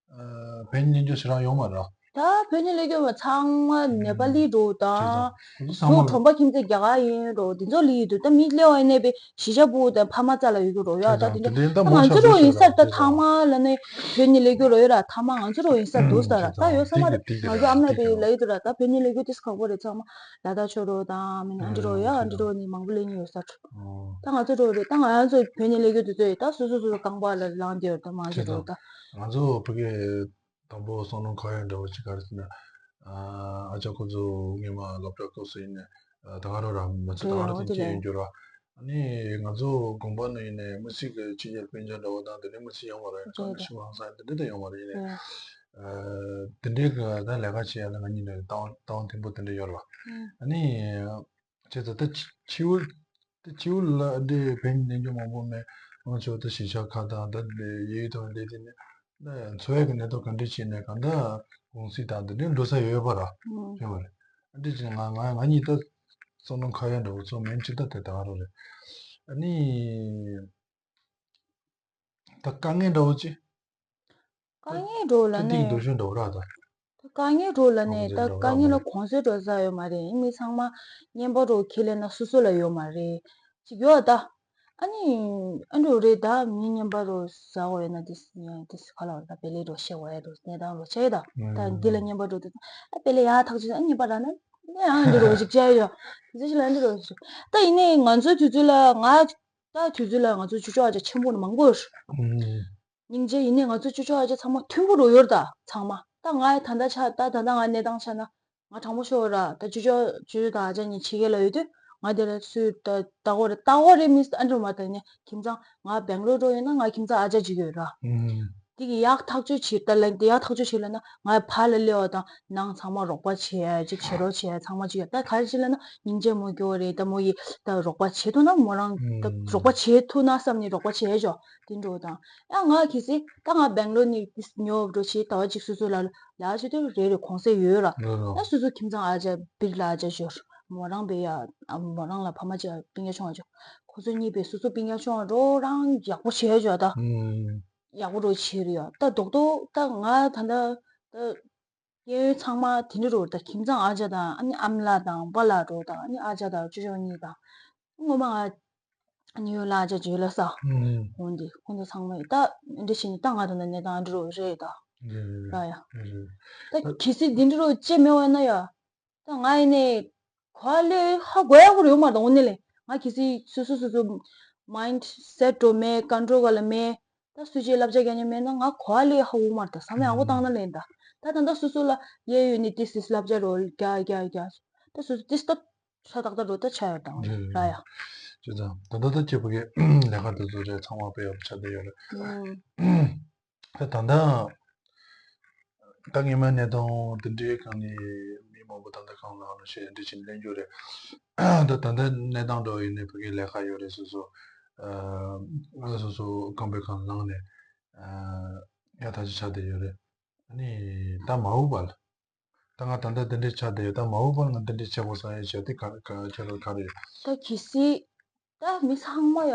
བོད་ཉིད་སྙན་ཞུ་ཞེ་དྲག་ཡོང་མ་རེད། ད་བོད་ཉིད་སླེབས་ཀྱི་ཡོད་པ་ཚང་མ་ནེ་པ་ལི་འགྲོ་དང་། ཁོ་ཚོ་ཚང་མ་ལ། ཁྲོམ་པ་ཁྱིམ་མཚེས་རྒྱ་གར་ཡིན་འགྲོ་དེ་ཚོ་ལི་ཡིན་འདུག་ད་མི་སླེབས་པ་ཡིན་ནའི་པའི་གཞིས་ཆགས་སྤུ་གུ་དང་ཕ་མ་རྩ་ལ་ཡོད་ཀྱི་རོ་ཡ་ད་དེ་འདྲ་ད་ང་ཚོ་རོ་ཡིན་ས་ད་ཚང་མ་ལ་ནི་བོད་ཉིད་སླེབས་ཀྱི་རོ་ཡོད་ར་ཐ་མ་ང་ཚོ་རོ་ཡིན་ས་འདུག་ས་ར་ད་ཡོད་ས་མ་རེད་ང་ཚོ་ཨ་མ་པའི་ལ་ཡོད་དུ་ར་ད་བོད་ཉིད་སླེབས་ཀྱི་དེ་ཁག་པོ་རེད་ཚང་མ་ལ་དྭགས་ཆོས་རོ་དང་མི་ཨ་འདྲ་རོ་ཡ་ཨ་འདྲ་རོ་ནི་མང་པོ་སླེབས་ཉེན་ཡོད་ས་རེད། ད་ང་ཚོ་རོ་རེད་ད་ང་ཚོ་བོད་ཉིད་སླེབས་ཀྱི་དུས་ཚོད་ཡོད་ད་སོ་སོ་སོ་སོ་རྐང་པ་ལ་ལངས་ཏེ་ཡོད་ད་མང་ཆེ་རོ་ད། ང་ཚོ་ཕ་གི་དང་པོ་བསམ་བློ་འཁོར་ཡ་འདྲ་བོ་ཅིག་ག་རེ་ཟེར་ན། ཨ་ཅག་ཁོ་ཚོ་སྔོན་མ་སློབ་གྲྭ་སྐབས་སུ་ཡིན་ནས་ད་ག་རང་ར་མི་ཚེ་ད་ག་རང་དེ་འཁྱེར་ཡོད་འགྱུར་བ། ཨ་ནི་ང་ཚོ་དགོན་པ་ནང་ཡིན་ནས་མི་སེར་གྱི་ཕྱི་རྒྱལ་སྤུན་ཆ་འདྲ་བོ་དང་དེ་འདྲའི་མི་སེར་ཡོང་བ་རེད་ཁ་ནས་ཤི་བ་ཧང་སང་དེ་འདྲ་དང་ཡོང་བ་རེད་ཡིན་ནས། དེ་འདྲའི་གི་ད་ལས་ཀ་བྱེད་ཡ་ལ་ང་གཉིས་ནས་ལྟ་བ་ལྟ་བ་མཐུན་པོ་དེ་འདྲ་ཡོད་རེད་བ། ཨ་ནི་བྱས་ཙང་ད་ཕྱི་ཕྱི་དེ་སྤྱི་བོ་ལ་འདི་བོད་ནས་ཉོ་མང་པོ་མེད། ང་ཚོ་ད་གཞིས་ཆགས་ཁག་དང་ད་ལས་ཡུལ་དང་ལས་དེ་ནས་ད་འཚོ་བའི་གི་གནས་སྟངས་ག་འདྲ་བྱས་ནས་གང་ལྟར་གུང་སེང་དང་འདི་འདྲའི་འགྲོ་ས་ཡོད་པ་ར། ཡོད་པ་རེད། ཨ་འདི་ཅིག་ང་ང་ང་གཉིས་ད་བསམ་བློ་འཁོར་ཡ་འདྲ་བོ་ཚོ་མིན་ཅིག་ད་དེ་ད་ག་རང་རེད། ཨ་ནི་ད་དཀའ་ངལ་འདྲ་བོ་ཅིག་དཀའ་ངལ་འགྲོ་ལ་ད་ཏིག་ནས་འགྲོ་ཤོད་འགྲོ་ར་ད། དཀའ་ངལ་འགྲོ་ལ་ནས་ད་དཀའ་ངལ་ལ་གོང་ཚོད་འགྲོ་ས་ཡོད་མ་རེད། མི་ཚང་མ་རྔན་པ་འགྲོ་ཁས་ལེན་ན་སོ་སོ་ལ་ཡོད་མ་རེད། ཅིག་ཡོད་ད། ཨ་ནི་ཨ་འགྲོ་རེད་ད་མི་རྔན་པ་འགྲོ་ཟ་འོ་ཡོད་ན་དེ་དེ་ག་ལ་བ་ད་བེ་ལེ་འགྲོ་ཤེ་བ་ཡ་འགྲོ་གནས་སྟངས་འགྲོ་ཆ་ཡོད་ད། ད་འདི་ལ་རྔན་པ་འགྲོ་དེ་ཨ་བེ་ལེ་ཡ་ཐག་ཆོད་ཨ་རྔན་པ་ར་ན་ནས་ཨ་འགྲོ་རོ་ཅིག་ཆ་ཡོད། དེ་ཚོ་ཞིག་ལ་ཨ་འགྲོ་རོ་ཅིག་ད་ཡིན་ནའི་ང་ཚོའི་དུས་ཚོད་ལ་ང་ད་དུས་ཚོད་ལ་ང་ཚོ་ཅོ་ཅོ་ཨ་ཅག་ཆེན་པོ་ནི་མང་པོ་ཡོད། སྙིང་རྗེ་ཡིན་ནའི་ང་ཚོ་ཅོ་ཅོ་ཨ་ཅག་ཚང་མ་མཐུན་པོ་རུ་ཡོད་ད་ཚང་མ། ད་ང་ད་ལྟ་ཆ་ད་ད་ལྟ་ང་གནས་སྟངས་ཆ་ན་ང་དྲང་པོ་ཤོད་ར་ད་ཅོ་ཅོ་ཅོ་ཅོ་དང་ཨ་ཅག་གཉིས་ཕྱི་རྒྱལ་ལ་ཡོད་དུས་ང་དེ་ལ་སུས་ད་ལྟ་གོ་རེ་ལྟ་གོ་རེ་མི་ཨ་འགྲོ་མ་ད་ནས་ཁྱིམ་ཚང་ང་སྦེང་ལོར་འགྲོ་ཡོད་ན་ང་ཁྱིམ་ཚང་ཨ་ཅག་ཅིག་ཡོད་ར། དེ་གི་ཡག་ཐག་གཅོད་བྱེད་ད་ལན་དེ་ཡག་ཐག་གཅོད་བྱེད་ལ་ན་ང་ཕར་ལ་སླེབས་པ་དང་ནང་ཚང་མ་རོགས་པ་བྱེད་ཡ་ཅིག་བྱེད་རོགས་བྱེད་ཡ་ཚང་མ་ཅིག་ཡོད། ད་ག་རེ་བྱེད་ལ་ན་སྙིང་རྗེ་མོ་སྐྱོ་བ་རེད། ད་མོ་ཡི་ད་རོགས་པ་བྱེད་ཐུབ་ན་མོ་རང་ད་ཨུམ། རོགས་པ་བྱེད་ཐུབ་ན་བསམ་ནས་རོགས་པ་བྱེད་ཡ་ཅོ་དེ་འགྲོ་དང་། ཡང་ང་གལ་སྲིད་ད་ང་སྦེང་ལོར་ནས་ཉོ་འགྲོ་བྱེད་ཟླ་བ་གཅིག་སོ་སོ་ལ་ལ་ཅིག་དེ་རེ་རེ་གུང་སེང་ཡོད་ར། ལོ་ལོ། ད་སོ་སོ་ཁྱིམ་ཚང་ཨ་ཅག་བིར་ལ་ཨ་ཅག་ཞོར་མོ་རང་བེ་ཡ་མོ་རང་ལ་ཕ་མ་ཅག་སྤུན་ཀྱག་ཆུང་བ་ཅག་ཁོ་ཚོ་གཉིས་བེ་སོ་སོ་སྤུན་ཀྱག་ཆུང་བ་རོ་རང་ཡག་པོ་བྱེད་ཡ་ཅོ་ད། ཨུམ། ཡག་པོ་རོ་བྱེད་རེད་ཡ། ད་རྡོག་རྡོག་ད་ང་ད་ད་ད་གཡས་གཡོན་ཚང་མ་དེ་འདྲ་རོ་ད་ཁྱིམ་ཚང་ཨ་ཅག་དང་ཨ་ནི་ཨ་མ་ལགས་དང་པཱ་ལགས་རོ་དང་ཨ་ནི་ཨ་ཅག་དང་ཅོ་ཅོ་གཉིས་དང་སྔོན་མ་ང་ཨ་ནི་ཡོད་ལ་ཨ་ཅག་ཇོ་ལ་ས་ཧུང་དེ་ཧུང་དེ་ཚང་མ་ཡོད་ད་འདྲ་བྱས་ནས་ད་ང་ད་ད་གནས་སྟངས་འདྲ་རོ་རེད་ད་ར་ཡ། ད་གལ་སྲིད་དེ་འདྲ་རོ་ཅེ་མེད་བ་ན་ཡ། ད་ང་ཡིན་ནས་གོ་ལེ་ཧ་གོ་ཡག་པོ་ཡོད་མ་རེད་དོན་ལས་ང་གལ་སྲིད་སོ་སོ་སོ་སོ་mind set འགྲོ་མེད་control ག་ལ་མེད། ད་སུ་ཅིག་བསླབ་བྱ་རྒྱག་མཁན་མེད་ན་ང་གོ་ལེ་ཧ་གོ་མ་རེད། ད་བསམ་ཡག་པོ་བཏང་ན་ལེན་ད་ད་ད་ད་སོ་སོ་ལ་ཡས་ཡོད་ནས་ཏིས་ཏིས་བསླབ་བྱ་རོ་རྒྱག་རྒྱག་རྒྱག་ད་སོ་སོ་ཏིས་ད་ཧྲ་ཏག་ཏག་རོ་ད་ཆ་ཡོད་དང་ར་ཡ། ཅི་ཙང་ད་ད་ད་ཁྱེད་ཕ་གི་ལས་ཀ་དེ་ཚོ་རེད་ཚང་མ་དཔེ་ཡག་པོ་ཆགས་བསྡད་ཡོད་རེད། ད་ད་ལྟ་ད་སྔོན་མ་གནས་སྟངས་དེ་འདྲའི་སྒང་ནས་མི་མང་པོ་ད་ལྟ་གང་ལ་ཨ་ནུ་ཞེས་འདི་བཞིན་གླེང་རྒྱུ་རེད། ད་ད་ལྟ་གནས་སྟངས་འདྲ་བོ་ཡིན་ནའི་ཕ་གིའི་ལས་ཀ་ཡོད་རེད། སོ་སོ་ཨ་སོ་སོ་རྐང་པའི་སྒང་ལངས་ནས་ཨ་ཡག་ཐག་ཆོད་ཆགས་བསྡད་ཡོད་རེད། ཨ་ནི་ད་མ་འོངས་པ་ལ་ད་ང་ད་ལྟ་འདི་འདྲའི་ཆགས་བསྡད་ཡོད། ད་མ་འོངས་པ་ང་འདི་འདྲའི་བྱེད་དགོས་བསམ་ཡས་བྱས་དེ་ག་ག་ཁྱེད་རང་ག་རེ་ད་གལ་སྲིད་ད་མི་ཚང་མ་ཡ་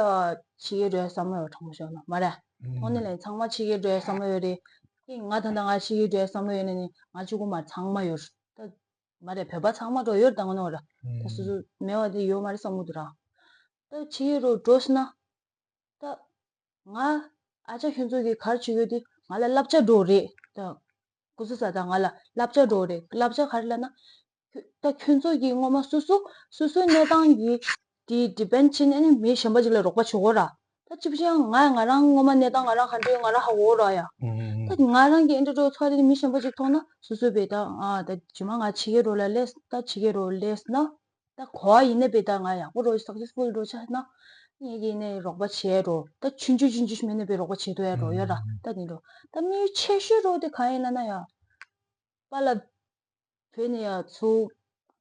ཕྱི་རྒྱལ་འགྲོ་ཡ་བསམ་བློ་ཡོད་དྲང་པོ་བཤད་ན་མ་རེད། ཐོག་ནས་ལས་ཚང་མ་ཕྱི་རྒྱལ་འགྲོ་ཡ་བསམ་བློ་ཡོད་རེད། ཨེ་ང་ད་ལྟ་ང་ཕྱི་རྒྱལ་འགྲོ་ཡ་བསམ་བློ་ཡོད་ན་ནི་ང་གཅིག་པུ་མ་ཚང་མ་ཡོད་ད་མ་རེད། བོད་པ་ཚང་མ་འགྲོ་ཡོད་ད་ང་ནོ་ར་ད་སོ་སོ་མེད་པ་དེ་ཡོད་མ་རེད་བསམ་གི་འདུག་ར། ད་ཕྱི་རྒྱལ་རུ་འགྲོ་སྲིད་ན་ད་ང་ཨ་ཅག་ཁྱོད་ཚོ་གིས་ག་རེ་བྱེད་ཀྱི་ཡོད་དེ་ང་ལ་བསླབ་བྱ་འགྲོ་རེད་ད། སྐུ་གཟུགས་ས་དང་ང་ལ་བསླབ་བྱ་འགྲོ་རེད། བསླབ་བྱ་ག་རེ་ལབ་ན། ཁྱོད་ད་ཁྱོད་ཚོ་གིས་སྔོན་མ་སོ་སོ་སོ་སོའི་གནས་སྟངས་ཀྱི་དེ་depend བྱེད་ནས་ནི་མི་གཞན་པ་ཅིག་ལ་རོགས་པ་བྱེད་དགོས་ར། ད་ཅི་བྱས་ཡང་ང་ང་རང་སྔོན་མ་གནས་སྟངས་ང་རང་ག་འདྲ་ཡོད་ང་རང་ཧ་གོ་ར་ཡ། ད་ང་རང་གི་ཨེ་འདྲ་འགྲོ་ཚོགས་དེ་ནི་མི་གཞན་པ་ཅིག་མཐོང་ན་སོ་སོའི་བེ་ད་ཨ་ད་ཇི་མ་ང་ཕྱི་རྒྱལ་རོ་ལ་སླེབས་ད་ཕྱི་རྒྱལ་རོ་སླེབས་ན། ད་གོ་བ་ཡིན་ན་བེ་ད་ང་ཡག་པོ་རོ་successful རོ་ཆགས་ན། ངེད་ཀྱིས་ནས་རོགས་པ་བྱས་རོ། ད་ཆུང་ཆུང་ཆུང་ཆུང་མིན་ན་བེ་རོགས་པ་བྱེད་ཐུབ་ཡ་རོ་ཡོད་ར། ད་ནི་རོ། ད་མི་ཆེ་ཤོས་རོ་དེ་གང་ཡིན་ན་ན་ཡ། པཱ་ལགས་བོད་ནས་ཡ་ཚུར་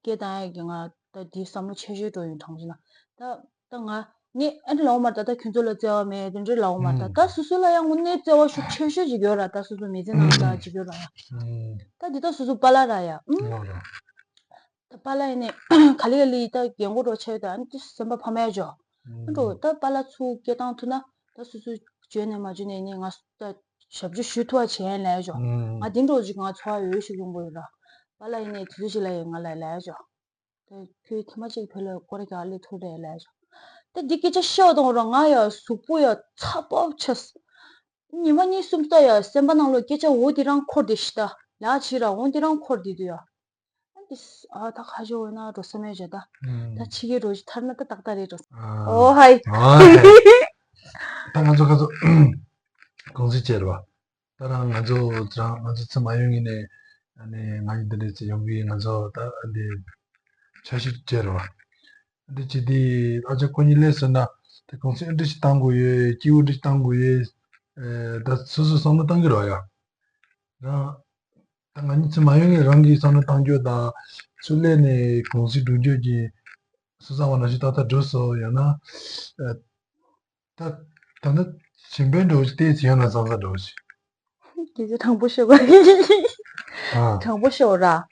སྐད་བཏང་ཡ་གི་ང་ད་དེ་བསམ་བློ་ཆེ་ཤོས་འགྲོ་ཡོང་དྲང་ཞིག་ན། ད་ད་ང་ངས་ཨ་འདྲ་ལའོ་མར་ད་ད་ཁྱོད་ཚོ་ལ་བརྩེ་བ་མེད་དེ་འདྲ་ལའོ་མར་ད་ད་སོ་སོ་ལ་ཡང་དངོས་གནས་བརྩེ་བ་ཤུགས་ཆེ་ཤོས་ཅིག་ཡོད་ར། ད་སོ་སོ་མི་ཚེ་ནང་ད་ཅིག་ཡོད་ར་ཡ། ད་འདི་ད་སོ་སོ་པཱ་ལགས་ར་ཡ། ད་པཱ་ལགས་ཡིན་ནས་ག་ལེ་ག་ལེ་ད་རྒན་གོག་འགྲོ་ཆེ་ད་ཨ་ནི་སེམས་པ་ཕམ་ཡ་ཇོ། ཨ་འགྲོ་ད་པཱ་ལགས་ཚུར་སྐད་བཏང་ཐུབ་ན་ད་སོ་སོ་བརྗོད་ནས་མ་བརྗོད་ནས་ནི་ང་ད་ཞབས་ཕྱི་ཞུ་ཐུབ་པ་བྱས་ལས་ཇོ། ང་འདི་འགྲོ་ཅིག་ང་ཚོར་ཡོད་ཞུ་ཡོང་གི་ཡོད་ར། པཱ་ལགས་ཡིན་ནས་དུས་ཚོད་ཅིག་ལ་ཡིན་ང་ལ་ལས་ཇོ། ད་ཁྱོད་ཐེངས་མ་གཅིག་བོད་ལ་སྐོར་ར་ག་ལེ་ཐུབ་རེད་ལས་ཇོ། ད་འདི་སྐད་ཆ་བཤད་དང་ར་ང་ཡ་གཟུགས་པོ་ཡ་ཚ་བབ་ཆས། ཉི་མ་གཉིས་གསུམ་ད་ཡ་སེམས་པ་ནང་ལོགས་སྐད་ཆ་འོ་འདི་རང་འཁོར་དེ་ཤི་ད་ལ་ཕྱི་ར་འོ་འདི་རང་འཁོར་དེ་དུ་ཡ། ཨ་འདི་ཨ་ད་ཁ་ཤོ་འོ་ན་འགྲོ་ས་མེད་བྱ་ད། ད་ཕྱི་གི་འགྲོ་ཞིག་ཐར་ན་ད་ཏག་ཏག་རེད་འགྲོ། ཨོ་ཧའི། ད་ང་ཚོ་ཁ་ཚོ་གུང་སེང་བྱས་རེད་བ། ད་རང་ང་ཚོ་རང་ང་ཚོ་ཚེ་མ་ཡོང་ངི་ནས་ཨ་ནི་ང་ཡི་འདི་འདྲས་ཚེ་ཡོང་གི་ང་ཚོ་ད་ཨ་འདི་འཆར་གཞི་བྱས་རེད་བ། འདི་བྱེད་དུས་ཨ་ཅག་ཁོ་གཉིས་སླེབས་ཟེར་ན་ད་གུང་སེང་འདི་འདྲས་ཞིག་བཏང་དགོས་ཡོད་སྐྱིད་པོ་འདྲས་ཞིག་བཏང་དགོས་ཡོད། ད་སོ་སོ་བསམ་བློ་བཏང་གི་རེད་བ་ཡ། རང་། ད་ང་གཉིས་ཚེ་མ་ཡོང་ངས་རང་གིས་བསམ་བློ་བཏང་རྒྱུ་དང་ཚུར་སླེབས་ནས་གུང་སེང་སྒྲུབ་རྒྱུ་གི་སུ་བསམ་པ་ནང་བཞིན་ཏག་ཏག་འགྲུབ་སོང་ཡང་ན། ད་ད་ནི་གཞན་པའི་འགྲོ་ཅིག་ཏོག་ཙམ་ཡང་ན་བཟང་ས་འགྲོ་ཅིག་སྐད་ཆ་དྲང་པོ་ཤོད་པ། ཨ། དྲང་པོ་ཤོད་ར།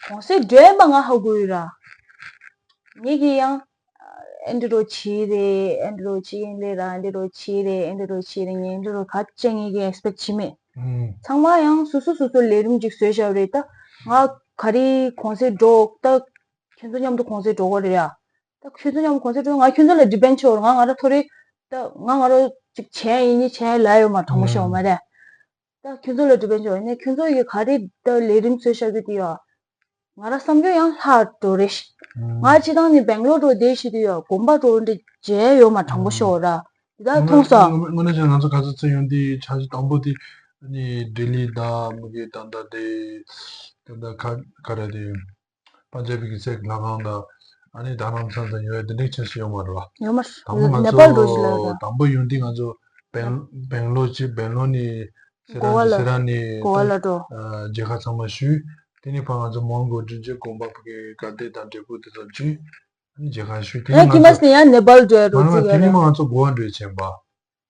གུང་སེང་སྒྲོལ་མ་ང་ཧ་གོ་ཡོད་ར། ངེད་ཀྱི་ཡང་། ཨེ་འདྲ་རོ་བྱེད་རེད་ཨེ་འདྲ་རོ་བྱེད་ཡིན་ལེ་ར་ཨེ་འདྲ་རོ་བྱེད་རེད་ཨེ་འདྲ་རོ་བྱེད་རེད་ངས་ཨེ་འདྲ་རོ་ག་ཅང་ངེད་ཀྱི་ཨེག་སི་པེག་བྱེད་མེད། ཚང་མ་ཡང་སོ་སོ་སོ་སོ་ལས་རིམ་ཅིག་བཟོས་བཞག་རེད་ད། ང་ག་རེ་གུང་སེང་འགྲོ་ད། ཁྱོད་ཚོ་མཉམ་དུ་གུང་སེང་འགྲོ་གི་རེད་ཡ། ད་ཁྱོད་ཚོ་མཉམ་དུ་གུང་སེང་འགྲོ་ང་ཁྱོད་ཚོ་ལ་ཌི་པེན་ཆོར་ང་ང་ར་ཐོ་རེ། ད་ང་ང་ར་ཅིག་བྱས་ཡིན་ནི་བྱས་ལ་ཡོད་མ་དྲང་པོ་ཤོད་མ་རེད། ད་ཁྱོད་ཚོ་ལ་ཌི་པེན་ཆོར་ཡིན་ནི་ཁྱོད་ཚོ་ཡི་ག་རེ་ད་ལས་རིམ་བཟོས་བཞག་རྒྱུ་དེ་ཡ། ང་ར་བསམ་རྒྱུ་ཡང་ལྷག་འགྲོ་རེད། ང་སྤྱི་བཏང་ནི་སྦེང་ལོར་འགྲོ་བསྡད་ཤི་དུས་ཡ་དགོན་པ་འགྲོ་འདི་མཇལ་ཡོད་མ་དྲང་པོ་ཤོད་ར། དེ་དག་མཐོང་སོང་། དངོས་གནས་བྱས་ང་ཚོ་ག་ཚོད་ཚེ་ཡོང་དུས་འཆར་གཞི་དང་པོ་དེ་ནི་ལྡི་ལི་དང་མུ་གེ་ད་ད་དེ་ད་ད་ག་ག་རེ་དེ་པན་ཇ་བི་གི་སའི་ལྷ་ཁང་དང་ཨ་ནི་རྡ་རམ་ས་ལ་དང་ཡོད་དེ་འདྲའི་འཆར་གཞི་ཡོད་མ་རེད་བ། ཡོད་མ་རེད། དང་པོ་ང་ནེ་པཱལ་འགྲོ་ཞིག་ལ་ཡོད་ད། ཚོ་དང་པོ་ཡོང་དུས་ང་ཚོ་ སྦེང་སྦེང་ལོར་གྱི་སྦེང་ལོར་ནས་སེ་ར་ནས་སེ་ར་ནས་གོ་བ་ལ་འགྲོ། མཇལ་ཁ་ཚང་མ་ཞུས། དེ་ནས་ཕར་ང་ཚོ་མོན་གྷོ་འབྲི་རྒྱུ་དགོན་པ་ཕ་གི་དགའ་ལྡན་དང་འབྲས་སྤུངས་དེ་ཚོ་མཇལ། ཨ་ནི་མཇལ་ཁ་ཞུས། དེ་ཡང་ནས་ང་ཁྱིམ་ཚང་ནས་ཡང་ནེ་པཱལ་འགྲོ་ཡ་རོ་མ་ཙི་ག་དེ་ནས་ར། མ་ང་ཚོ་གོ་བ་འགྲོ་ཡ་བྱས་པ། གོ་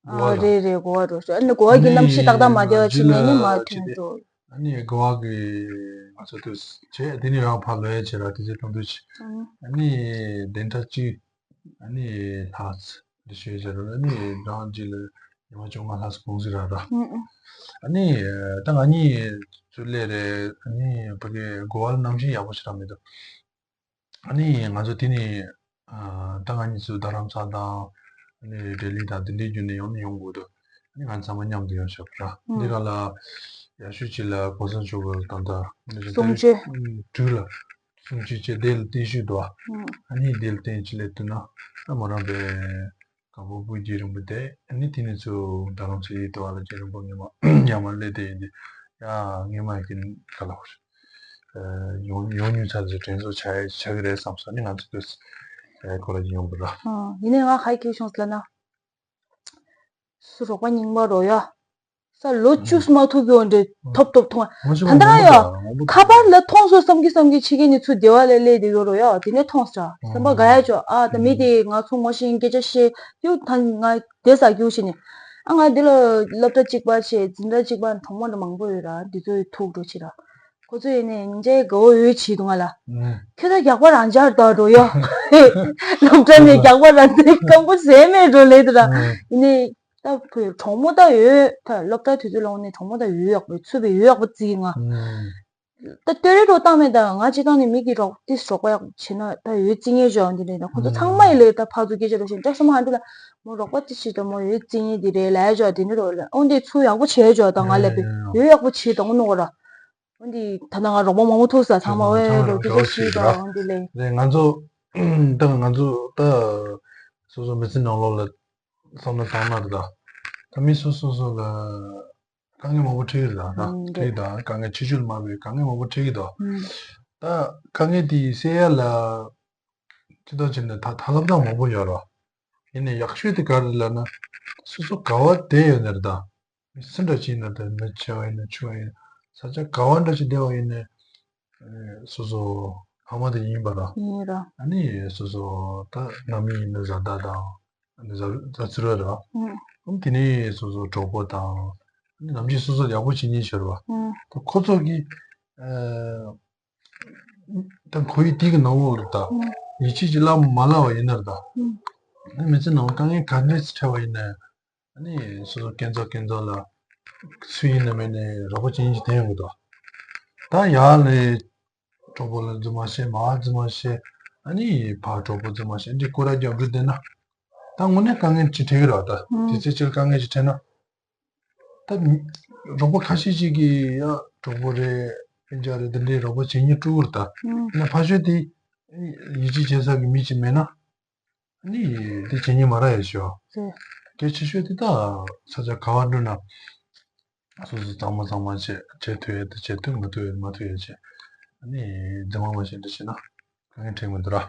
ཨ་བ་ལ། རེད་རེད། གོ་བ་འགྲོ་ཤོག་ཨ་ནི་གོ་བ་གི་གནམ་གཤིས་ཏག་ཏག་མ་བདེ་བ་ཅིག་མེད་ནི་མ་ཨ་ནི་ཕྱི་ལ་ཕྱི་ནས་འགྲོ། ཨ་ནི་གོ་བ་གི་ང་ཚོ་དུས་བྱས་དེ་ནས་རང་ཕར་ལོག་ཡ་བྱས་ར། དེ་ཚོ་དང་དུ་ཆེ། ཨ་ནི་བདུན་ཕྲག་གཅིག་ཨ་ནི་ལྷག་ཙམ་འདི་ཤོད་བྱས་ར། ཨ་ནི་རང་རྗེས་ལ་ཉི་མ་བཅོ་ལྔ་ལྷག་ཙམ་གུང་སེང་རག་ར། ཨ་ནི་ད་ང་གཉིས་ཚུར་སླེབས་རེད། ཨ་ནི་ཕ་གི་གོ་བ་ལ་གནམ་གཤིས་ཡག་པོ་ཞིག་རག་མི་འདུག་ཨ་ནི་ང་ཚོ་དེ་ནས་ཨ་ད་ང་གཉིས་ཚོ་རྡ་རམ་ས་ལ་དང་ཨ་ནི་ལྡི་ལི་དང་དེ་འདྲའི་བརྒྱུད་ནས་ཡོང་ནས་ཡོང་དགོས་འདུག་ཨ་ནི་ང་ཚང་མ་མཉམ་དུ་ཡོང་ཤོག་ར། འདི་ག་ལ་ཡག་ཤོས་ཅིག་ལ་གོང་ས་མཆོག་གི་ད་ལྟ་ཨ་ནི་གསུང་ཆོས། དུས་ལ་གསུང་ཆོས་བྱས་དེ་ལ་བརྟན་བཞུགས་འདུག་ཨ་ནི་དེ་ལ་བརྟན་ཅིག་སླེབས་ཐུབ་ན་ད་མོ་རང་པའི་དཀར་པོ་སྤུ་རྒྱལ་རིན་པོ་ཆེ། ཨ་ནི་དེ་ནས་ཚུར་རྡ་རམ་ས་ལའི་དུ་བ་ལ་རྗེ་རིན་པོ་ཉི་མ་ཉི་མ་སླེབས་དེ་ཡིན་དེ་ཡ་ངེས་མ་ཡིན་ག་ལ་ཧོ། ཡོང་ཡོང་ཉུང་ཚར་ཚེ་དྲན་གསོ་བྱ་ཡ་བྱ་གི་རེད་བསམ་སོང་། ཨ་ནི་ང་ཚོ་དུས་ཁོ་ར་ཡིན་ཡོང་གི་ར། ཡིན་ནའི་ང་ཧ་གོ་སོང་ལབ་ན། སུ་རོགས་པ་རྙིང་པ་རོ་ཡ། ས་ལོ་བཅུ་ཙམ་མ་ཐུག་གི་འོ་འདྲ་ཐོབ་ཐོབ་ཐོང་། ང་ཚོ་ད་ལྟ་ར་ཡ། མང་པོ་ཁ་པར་ལ་མཐོང་སོང་བསམ་གི་བསམ་གི་ཕྱི་རྒྱལ་ནས་ཚུར་སྡེ་བ་ལ་སླེབས་དེ་ཡོད་རོ་ཡ། དེ་ནས་མཐོང་ས་སེམས་པ་དགའ་ཡ་ཅོ། ཨ་ད་མི་དེ་ང་ཚོ་ངོ་ཤེས་སྐད་ཆ་བཤད་དུས་ད་ང་དེ་ས་རྒྱུག་བྱས་ནས། ཨ་ང་འདི་ལ་སློབ་གྲྭ་གཅིག་པ་བྱས་འཛིན་གྲྭ་གཅིག་པ་གྲོགས་མོ་འདྲ་མང་པོ་ཡོད་ར། འདི་ཚོ་ཐུག་འགྲོ་ཕྱིར་ར། ཁོ་ཚོ་ཡིན་ནས་སྙིང་རྗེ་དགའ་བོ་ཡོད་བྱེད་འདུག་ང་ལ། ཁྱོད་ད་རྒྱག་པ་རང་འཇགས་ད་འགྲོ་ཡ། སློབ་གྲྭ་ནས་རྒྱག་པ་རང་འཇགས་སྐམ་པོ་ཟས་མེད་འགྲོ་ལེ་དུ་ར། ཡིན་ནས་ད་བུ་གྲོགས་མོ་ད་ཡོད་ད། སློབ་གྲྭ་དུས་ཚོད་ལོང་ནས་གྲོགས་མོ་ད་ཡོད་ཡག་པོ་ཚུད་པའི་ཡོད་ཡག་པོ་བརྩིས་ང་། ད་ལྟོས་རེ་རོགས་བཏང་མེད་ད། ང་སྤྱི་བཏང་ནས་མི་གི་རོགས་ཏིས་རོགས་པ་ཡག་བྱེད་ན་ད་ཡོད་རྩིས་ངེས་བྱོས་འདི་རེད་ད། ཁོ་ཚོ་ཚང་མ་ཡི་ལས་ད་ཕར་ཚུར་སྐད་ཆ་རོགས་བྱེད་འདྲ་སོ་མ་ཧ་འདུག་ལ། མོ་རོགས་པ་ཏིས་བྱེད་ད་མོ་ཡོད་རྩིས་ངེས་འདི་རེད་ལ་ཡ་བྱོས་དེ་ནི་རོགས་ལ་ཨོ་འདི་ཚུར་ཡག་པོ་བྱས་བྱོས་ད། ང་ལས་པས་ཡོད་ཡག་པོ་བྱེད་དང་ནོ་ར། འོ་འདི་ད་ན་ང་རོགས་པ་མང་པོ་ཐུག་ས་ཚང་མ་ཨོ་ཡ་རོགས་སྐད་ཆ་བྱེད་ད་འོ་འདི་ལས། རེད་ང་ཚོ་ད་ང་ཚོ་ད་སོ་སོ་མི་ཚེ་ནང་ལོགས་ལ་བསམ་བློ་བཏང་ན་རེད་ད། ད་མི་སོ་སོ་སོ་ལ་དཀའ་ངལ་མང་པོ་འཕྲད་ཡོད་རེད་ད། ཨང་འཕྲད་ཡོད་ད། དཀའ་ངལ་ཆེ་ཆུང་ལ་མ་དཔེ་དཀའ་ངལ་མང་པོ་འཕྲད་ཀྱི་འདུག་ཨང་། ད་དཀའ་ངལ་དེ་སེལ་ཡ་ལ་སྤྱི་ཚོགས་ཆེན་ནས་ད་ཐབས་ལམ་ད་མང་པོ་ཡོད་རེད། ཡིན་ནའི་ཡག་ཤོས་དེ་ག་རེ་ལབ་ན། སོ་སོ་ག་བ་བསྡད་ཡོད་ན་རེད་ད། མི་སུ་འདྲ་ཅིག་ཡིན་ན་ད་མི་ཆེ་བ་ཡིན་ན་ཆུང་བ་ཡིན་ན་ས་ཆ་ག་བ་འདྲ་ཅིག་བསྡད་པ་ཡིན་ནའི་སོ་སོ་ཕ་མ་དེ་ཡིན་པ་ར། ཡིན་ར། ཨ་ནི་སོ་སོ་ད་ནང་མི་ཡིན་ན་བཟའ་ཟླ་དང་། ཨ་ནི་བཟའ་བཟའ་ཚུལ་བ་ར། ཨ་ནི་དེ་ནས་སོ་སོ་གྲོགས་པོ་དང་། ཨ་ནི་ནམ་རྒྱུན་སོ་སོ་ཡག་པོ་བྱེད་ཉེན་ཤོར་བ། ད་ཁོ་ཚོ་གི་ཨ་ད་ཁོ་ཡི་དེ་གི་ནང་ལོགས་ལ་ད་ཡིད་ཆེས་ཀྱི་བླ་མ་མ་ལབ་པ་ཡིན་ན་ར་ད། ཨ་ནི་མི་ཚེ་ནང་དཀའ་ངལ་ག་འདྲས་སེ་འཕྲད་པ་ཡིན་ན། ཨ་ནི་སོ་སོ་སྐྱོན་འཛུགས་སྐྱོན་འཛུགས་ལ་སུ་ཡིན་ན་མིན་ནས་རོགས་པ་བྱེད་ཉེན་ཅིག་ཐོན་ཡོང་གི་འདུག་ད་ཡར་ནས་གྲོགས་པོ་ལ་རྫུན་མ་བཤད། མར་རྫུན་མ་བཤད། ཨ་ནི་ཕར་གྲོགས་པོ་རྫུན་མ་བཤད། འདི་སྐོར་ར་རྒྱབ་འགྲོ་བསྡད་ན་ད་དངོས་གནས་དཀའ་ངལ་ཅིག་འཕྲད་ཀྱི་རེད་ད། དུས་ཚོད་ཅིག་དཀའ་ངལ་ཅིག་འཕྲད་ན། ད་རོགས་པ་ཁ་ཤས་ཅིག་གིས་ཡ་གྲོགས་པོ་རེད་སྤུན་ཀྱག་རེད་འདི་འདྲའི་རོགས་པ་བྱེད་ཉེན་སྤྲོ་གི་རེད་ད། ཡིན་ན་ཕར་ཕྱོགས་དེ་ཡིད་ཆེས་བྱེད་ས་གི་མི་ཅིག་མེད་ན། ནི་དེ་བྱེད་ཉེན་མ་རག་ཡ་ཞོ། རེད། གལ་ཆེ་ཤོས་དེ་ད་ས་ཆ་ག་བ་འགྲོ་ན་སོ་སོ་གཙང་མ་གཙང་མ་བྱེད། བྱེད་ཐུབ་ཡ་དེ་བྱེད་ཐུབ། མ་ཐུབ་ཡ་དེ་མ་ཐུབ་ཡ་བྱེད། ནི་རྫུན་མ་མ་བྱེད་འདྲ་བྱེད་ན་དཀའ་ངལ་འཕྲད་མི་འདུག་ར། རེད།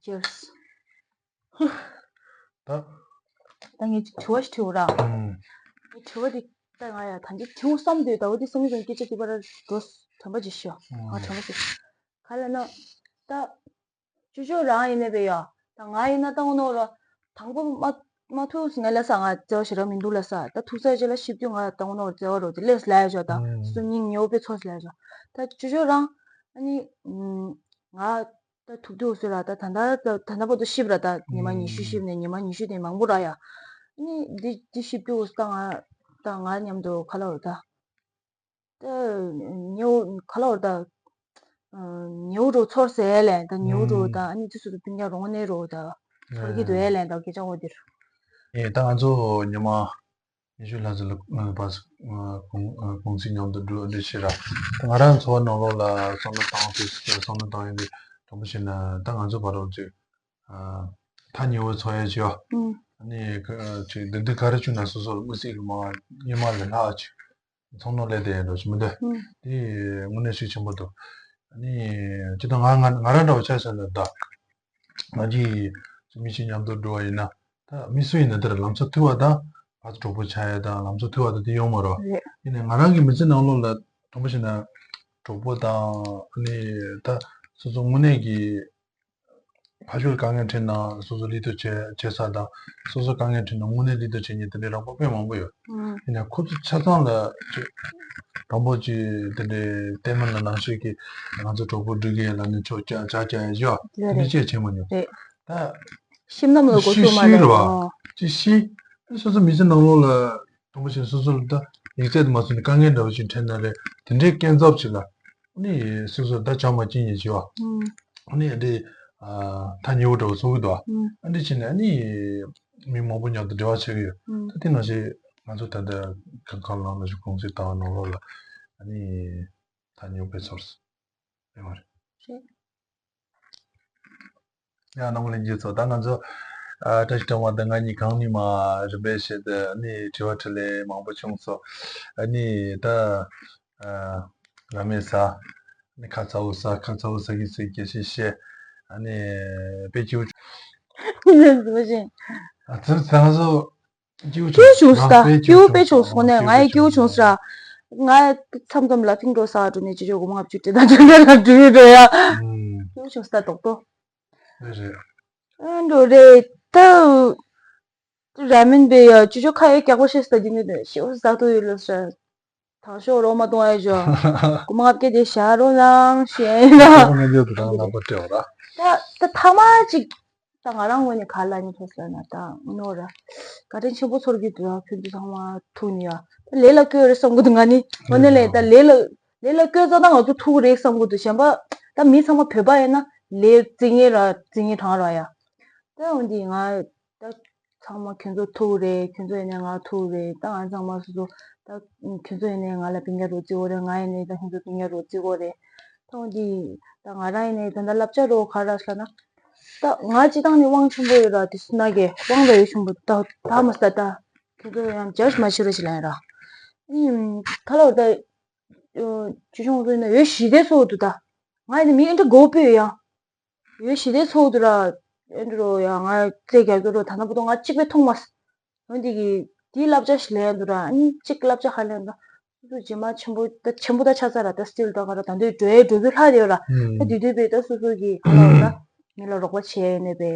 Cheers། ད་ད་ངས་དྲི་བ་ཞིག་དྲིའོ་ར། ངས་དྲི་བ་འདི་ད་ང་ཡ་ད་འདི་དྲིའོ་བསམ་དུས་ད་འོ་འདི་བསམ་བློ་སྐད་ཆ་འདི་པར་འགྲོ་དྲན་པ་ཅིག་ཤོ། ང་དྲན་པ་ཅིག་ག་ལ་ན་ད། ཅོ་ཅོ་རང་ཡིན་ནའི་བས་ཡ། ད་ང་ཡིན་ན་ད་འོ་ནོ་ར། དང་པོ་མ་མ་ཐུག་སི་ནས་ལ་ས་ང་བརྩེ་བ་ཞེ་དྲག་མི་འདུག་ལ་ས། ད་ཐུག་ས་ཅི་ལ་ཤི་བར་དུ་ང་ད་འོ་ནོ་བརྩེ་བ་རོ་དེ་ལས་ལ་ཡ་ཞོ། ད་སུ་སྙིང་ཉེ་བོ་པའི་ཚོ་སི་ལ་ཡ་ཞོ། ད་ཅོ་ཅོ་རང་ཨ་ནི་ང་ད་ཐུག་དུས་སུ་ར་ད་ད་ད་ད་ད་ད་བར་དུ་ཤི་བ་ར། ད་ཉི་མ་ཉི་ཤུ་ཤི་བ་ནས་ཉི་མ་ཉི་ཤུ་དེ་མང་པོ་ར་ཡ། ཨ་ནི་འདི་འདི་ཤི་བར་དུ་ད་ང་ད་ང་མཉམ་དུ་ཁ་ལ་བ་ར་ད། ད་ཉེའུ་ག་ལ་བར་ད། ཉེའུ་རུ་ཚོར་ཟེར་ལན་ད་ཉེའུ་རུ་ད་ཨ་ནི་ཅི་སུ་དུ་སྤུན་ཀྱག་རོང་ནས་རུ་ད་ཚོར་གི་འདུག་ཨེ་ལན་ད་སྐད་ཆ་འོ་འདིར། ཨེ་ད་ང་ཚོ་ཉི་མ་ཉི་ཤུ་ལྷག་ཙམ་ལ་ཕར་གུང་གུང་ཚིགས་མཉམ་དུ་འགྲོ་འདྲ་བྱེད་ར། ད་ང་རང་ཚོ་བ་ནང་ལོགས་ལ་བསམ་བློ་བཏང་དུས་བསམ་བློ་བཏང་ཡོང་དུས་དྲང་པོ་བྱས་ན་ད་ང་ཚོ་བར་རོགས་ཅིག་ཐག་ཉེ་བོ་ཚོར་ཡ་ཅིག་ཡོད། ཨ་ནི་ཅིག་འདི་འདི་ག་རེ་བྱུང་ན་སོ་སོ་དམིགས་བསལ་གྱི་མ་སྙེ་མ་ལས་ལྷག་ཅིག་ཚོང་ནོར་ལས་དེ་ཡིན་འགྲོ་ཞིག་མི་འདུག་དེ་དངོས་གནས་ཤུགས་ཆེན་པོ་འདུག་ཨ་ནི་ཅི་ད་ང་ང་ང་རང་འདྲ་བ་ཆ་བཞག་ན་ད་ང་གིས་མི་གཅིག་མཉམ་དུ་འགྲོ་བ་ཡིན་ན་ད་ ད་མི་སུ་ཡིན་ན་དེར་ལམ་སང་ཐུག་པ་དང་ཕར་གྲོགས་པོ་ཆགས་ཡ་དང་ལམ་སང་ཐུག་པ་དང་དེ་ཡོང་མ་རེད་བ། རེད། ཡིན་ནའི་ང་རང་གི་མི་ཚེ་ནང་ལོགས་ལ་དྲང་པོ་བཤད་ན་གྲོགས་པོ་དང་ཨ་ནི་ད་སོ་སོ་དངོས་གནས་ཀྱི་ཕ་ཤུལ་དཀའ་ངལ་འཕྲད་ན་སོ་སོ་སླེབས་ཐུབ་བྱེད་བྱེད་ས་དང་སོ་སོ་དཀའ་ངལ་འཕྲད་ན་དངོས་གནས་སླེབས་ཐུབ་བྱེད་མཁན་དེ་འདྲའི་རོགས་པ་དཔེ་མང་པོ་ཡོད། ཨང་། ཡིན་ནའི་ཁོ་ཚོ་ཆ་ཚང་ལ་ཅིག་དང་པོ་ཅིག་དེ་འདྲའི་ལྟད་མོ་ནང་ནང་བཞིན་གྱི་ང་ཚོ་གྲོགས་པོ་སྒྲིག་གི་ལ་ནི་ཆོག་ཅག་ཅག་ཅག་ཡ་ཞུ་བ་དེ་འདྲ་ཅིག་བྱེད་མ་མྱོང་། རེད། ད་ཤེས་ནམ་ལ་གོ་ཤེས་ཤུགས་མ་ཤེས་རེད་བ། ལ་ཅིག་ཤེས། སོ་སོ་མི་ཚེ་ནང་ལོགས་ལ་དང་པོ་ཞིག་སོ་སོ་ལ་ད་ཡིག་ཚད་དུ་མ་སོང་ནས་དཀའ་ངལ་འདྲ་བོ་ཞིག་འཕྲད་ན་རེད་དེ་འདྲའི་སྐྱོན་འཛུགས་ཅིག་ལ་ནི་སོ་སོ་ད་ཆ་མ་སྐྱིད་ཉེ་ཆེ་བ། ཨང་། ནི་འདི་ཐ་སྙད་འདྲ་བོ་བཟོ་གི་འདུག་ཨང་། ཨ་འདི་བྱས་ནས་ནི་མི་མང་པོ་མཉམ་དུ་འབྲེལ་བ་བྱེད་ཀྱི་ཡོད། ཨང་། ད་དེ་ནང་བཞིན་ང་ཚོ་ད་ལྟ་གང་གང་ལ་ནང་བཞིན་གུང་སེང་ལྟ་བ་ནང་ལོགས་ལ་ནི་ཐ་སྙད་དཔེ་ཚོར་སོང་། ཡོད་མ་རེད། རེད། ཡང་རྣམ་པ་ལྷན་རྒྱས་ཚོ་ད་ང་ཚོ་ཨ་བཀྲ་ཤིས་སྒྲོལ་མ་དང་ང་གཉིས་གང་ནས་མ་རིམ་པས་བཤད་དེ་ཨ་ནི་དྲི་བ་དྲིས་ལན་མང་པོ་བྱུང་སོང་། ཨ་ནི་ད་ཨ་ལ་མེ་ཟ། ཨ་ནི་ཁ་ཚ་བོ་ཟ་ཁ་ཚ་བོ་ཟ་གི་ཟེར་སྐད་ཆ་བཤད། ཨ་ནི་དཔེ་སྐྱིད་པོ་བྱུང་། ཨ་ཙི་ཙི་ང་ཚོ་སྐྱིད་པོ་སྐྱིད་པོ་བྱུང་སོང་ད། སྐྱིད་པོ་དཔེ་བྱུང་སོང་། ངས་ང་ཡི་སྐྱིད་པོ་བྱུང་སོང་ར། ང་མཚམས་མཚམས་ལ་ཐིང་འགྲོ་ས་འགྲོ་ནས་ཅི་ཅོ་སྒོར་མོ་ལྔ་བཅུ་སྤྲད་ད་འགྲོ་ཡ་ལ་འགྲོ་ཡོད་འགྲོ་ཡ། སྐྱིད་པོ་བྱུང་སོང་ད་རྡོག་རྡོག་རེད་རེད། ཨ་འགྲོ་རེད་ད། ར་མེན་པས་ཡ་ཅི་ཅོ་ཁ་ཡོད་རྒྱག་པ་ཤེས་ས་འདི་ནས་ཤེས་པ་ཟ་ཐུབ་ཡོད་ལ་ས། དང་ཤོག་རོགས་མ་གཏོང་ཨེ་ཇོ། སྒོར་མོ་ལྔ་བརྒྱ་དེ་བཞག་རོགས་གནང་ཞེས་ཡིན་ན། ཁོང་ངན་ཇོ་དུ་དང་ལག་པ་སྤྲད་བ་ར། ད་ད་ཐ་མ་ཅིག་ད་ང་རང་ངོས་ནས་ག་ལ་ནི་ཐོས་སོང་ན་ད་ནོ་ར། བཀའ་དྲིན་ཆེན་པོ་ཚོར་གྱི་འདུག་ཨ་ཁྱོད་ཚོ་ཚང་མ་ཐུག་ནི་ཡ། ད་ལས་ལ་བསྐོས་རེད་བསམ་གི་འདུག་ང་ནི་དངོས་གནས་ལས་ད་ལས་ལ་ལས་ལ་བསྐོས་ཙང་ད་ང་ཚོ་ཐུག་རེད་བསམ་གི་འདུག་གཞན་པ་ད་མི་ཚང་མ་བོད་པ་ཡིན་ན་ལས་བརྩི་ངེས་ར་བརྩི་ངེས་གྲང་ར་ཡ། ད་འོན་ཏེ་ང་ད་ཚང་མ་ཁྱོད་ཚོ་ཐུག་རེད། ཁྱོད་ཚོ་ཡིན་ནའི་ང་ཐུག་རེད། ད་ང་ཚང་མ་སོ་སོ་ད་ཁྱོད་ཚོ་ཡིན་ནའི་ང་ལ་སྤུན་ཀྱག་རོགས་བརྩི་གོ་རེད། ང་ཡིན་ནའི་ད་ཁྱོད་ཚོ་སྤུན་ཀྱག་རོགས་བརྩི་གོ་རེད། ད་འོན་ཏེ་ད་ང་རང་ཡིན་ནའི་ད་ད་བསླབ་བྱ་རོགས་ག་ར་ཟེར་ན་ད་ང་སྤྱི་བཏང་ནས་དབང་ཆེན་པོ་ཡོད་ར། དེ་སུ་ན་གེ་དབང་ད་ཡོད་ཆེན་པོ་ད་ད་མ་ཟད་ད་ཁྱོད་ཚོ་ཡང་ཇཇ་མ་བྱེད་རོགས་ཞེས་ལན་ར། ཨིན་ད་ལོ་ད་ཅི་བྱུང་རུ་ཡིན་ན་ཡོད་ཞི་བདེ་ཚོགས་འདུ་ད་ང་ཡིན་ན་མི་ཨིན་ད་གོ་པོས་ཡང་། ཡོད་ཞི་བདེ་ཚོགས་འདུ་ར། ཨེ་འདྲ་རོ་ཡ་ང་རྩེ་རྒྱག་རྒྱུ་རོ་ད་ན་བུ་དོ་ང་གཅིག་པའི་མཐོང་མ་སོང་། འོན་ཏེ་གི་དེའི་བསླབ་བྱ་ཞིག་ལེན་འདུག་ར་ཨ་ནི་གཅིག་བསླབ་བྱ་ཧ་ལེན་འདུག་སོ་སོ་རྗེས་མ་ཆེན་པོ་ད་ཆེན་པོ་ད་ཆགས་ཚར་ར་ད་སི་ཊིལ་ད་ག་ར་ད་འདོད་འགྲོ་ཡའི་འགྲོ་དུས་ལྷག་ཡོད་ར། ད་དེ་དུས་པའི་ད་སོ་སོ་གི་ཧ་ལ་བ་ད་མི་ལ་རོགས་པ་བྱས་ནས་པའི་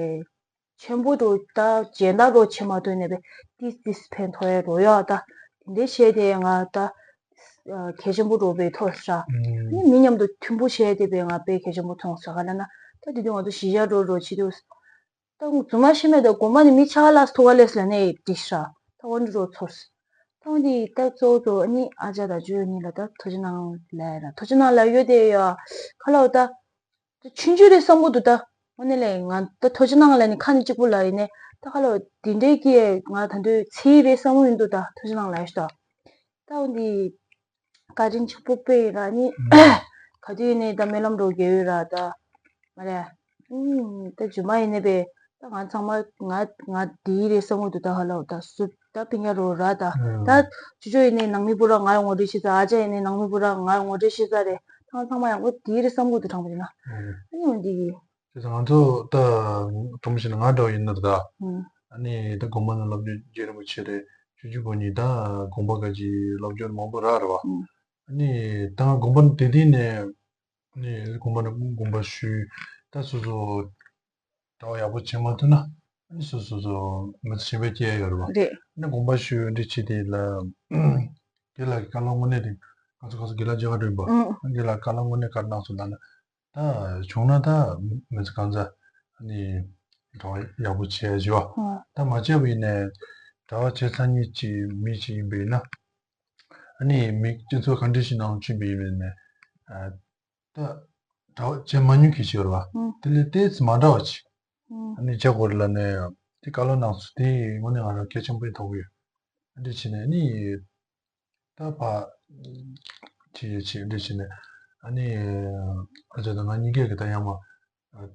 ཆེན་པོ་འགྲོ་ད་སྦྱིན་བདག་རོགས་བྱེད་མ་ཐུབ་ནས་པའི་ཏིས་ཏིས་ཕན་ཐོགས་ཡ་རོ་ཡ་ད་དེ་འདྲའི་བྱས་ཏེ་ང་ད་གལ་ཆེན་པོ་རོ་པའི་ཐོག་ས་ར། ཨ་ནི་མི་མཉམ་དུ་མཐུན་པོ་བྱས་ཏེ་པའི་ང་དཔེ་གལ་ཆེན་པོ་མཐོང་ས་ག་ལ་ན་ད་དེ་དུས་ང་ཚོ་གཞིས་ཆགས་འགྲོ་རོགས་བྱེད་དུས། ད་རྫུན་མ་ཤི་མེད་དོ་དགོན་པ་ནས་མི་ཆ་ལ་ཐུག་ག་ལས་ལ་ནས་དྲིས་ཤ་ད་འོན་རོ་ཚོར། ད་འོན་ཏེ་ད་གཙོ་བོ་གཙོ་བོ་ཨ་ནི་ཨ་ཅག་དང་ཇོ་གཉིས་ལ་ད་ཐུགས་རྗེ་གནང་ལ་ཡ་ར་ཐུགས་རྗེ་གནང་ལ་ཡོད་དེ་ཡ་ཁ་ལོ་ད། ད་ཆུང་ཆུང་རེད་བསམ་གི་འདུག་ད་འོ་ནས་ལས་ང་ད་ཐུགས་རྗེ་གནང་ལ་ནི་ཁ་ནས་གཅིག་པུ་ལ་ཡིན་ནས་ད་ཁ་ལོ་དེ་འདྲའི་སྐད་ང་ད་འདོད་ཚེ་རེད་བསམ་གི་ཡིན་འདུག་ད་ཐུགས་རྗེ་གནང་ལ་ཡ་ཤ་ད། ད་འོན་ཏེ། བཀའ་དྲིན་ཆེན་པོ་དཔེ་ཡིན་ར་ནི། ག་དུས་ཡིན་ནའི་ད་སྨོན་ལམ་འགྲོ་རྒྱུ་ཡོད་ར་ད། མ་རེད། ཨུམ། ད་རྗེས་མ་ཡིན་ནའི་པས། ད་ང་ཚང་མ་ང་ང་དེའི་རེད་བསམ་གི་འདུག་ད་ཧ་ལོ་ད་སུ་ད་སྤུན་ཀྱག་རོ་ར་ད། ད་ཅོ་ཅོ་ཡིན་ནའི་ནང་མི་བུ་ར་ང་ངོ་སྤྲོད་ཤེས་ས། ཨ་ཅག་ཡིན་ནའི་ནང་མི་བུ་ར་ང་ངོ་སྤྲོད་ཤེས་ས་རེད། ད་ང་ཚང་མ་ཡང་གོ་དེའི་རེད་བསམ་གི་འདུག་དྲང་པོ་ཡིན་ན། ཨ་ནི་འོན་ཏེ་གི། བྱས་ཙང་ང་ཚོ་ད་དྲང་པོ་བཤད་ན་ང་འདྲ་བ་ཡིན་ན་ད། ཨུམ། ཨ་ནི་ད་དགོན་པ་ནང་སློབ་སྦྱོང་རྒྱུན་རིང་པོ་བྱས་རེད། ཆུང་ཆུང་སྒང་ནས་ད་དགོན་པ་ག་གི་སློབ་སྦྱོང་མང་པོ་རག་རེད་བ། ཨུམ། ཨ་ནི་ད་ང་དགོན་པ་དེ་དུས་ནས་ཨ་ནི་དགོན་པ་ནས་དགོན་པ་ཞུས་ད་སོ་སོ་གྲྭ་པ་ཡག་པོ་བྱེད་མ་ཐུབ་ན་ཨ་ནི་སོ་སོ་སོ་མི་ཚེ་གཞན་པ་སྐྱེལ་ཡ་ཡོད་རེད་བ། རེད། ཨ་ནི་དགོན་པ་ཞུས་འདི་བྱས་དེ་ལ་དགེ་ལགས་ཀྱི་བཀའ་སློབ་དངོས་གནས་དེ་ང་ཚོ་ཁ་སང་དགེ་ལགས་མཇལ་ཁ་འགྲོ་ཡིན་པ། ཨུམ། དགེ་ལགས་བཀའ་སློབ་དངོས་གནས་བཀའ་གནང་སོང་ད་ནི། ད་བྱུང་ན་ད་མི་ཚེ་གང་ཚ་ནི་གྲྭ་པ་ཡག་པོ་བྱས་བཞི་བ། ད་མ་བྱས་པ་ཡིན་ནས་གྲྭ་པ་བྱས་ཚར་ཉིད་ཀྱི་མི་ཅིག་ཡིན་པ་ཡིན་ན། ཨ་ནི་མི་སྤྱི་ཚོགས་ག་འདྲ་ཞིག་ནང་ཕྱིན་པ་ཡིན་པ་ཡིན་ནས། ད་གྲྭ་པ་བྱས་མ་མྱོང་མཁན་ཞིག་ཡོད་རེད་བ། དེ་ལས་ཏོག་ཙམ་མ་འདྲ་བ་ཅིག་ཨ་ནི་བྱས་དགོས་རེད་ལབ་ནས་དེ་བཀའ་སློབ་གནང་སོང་། དེ་དངོས་གནས་ང་རང་གལ་ཆེན་པོ་ཡིན་མཐོང་གི་ཡོད། ཨ་འདྲ་བྱས་ནས་ཨ་ནི། ད་ཕ། ཅི་ཡོད་ཅི་འདྲ་བྱས་ནས། ཨ་ནི། ཨ་ཅག་དང་ང་གཉིས་ཀས་ཀྱི་ད་ཡང་མ།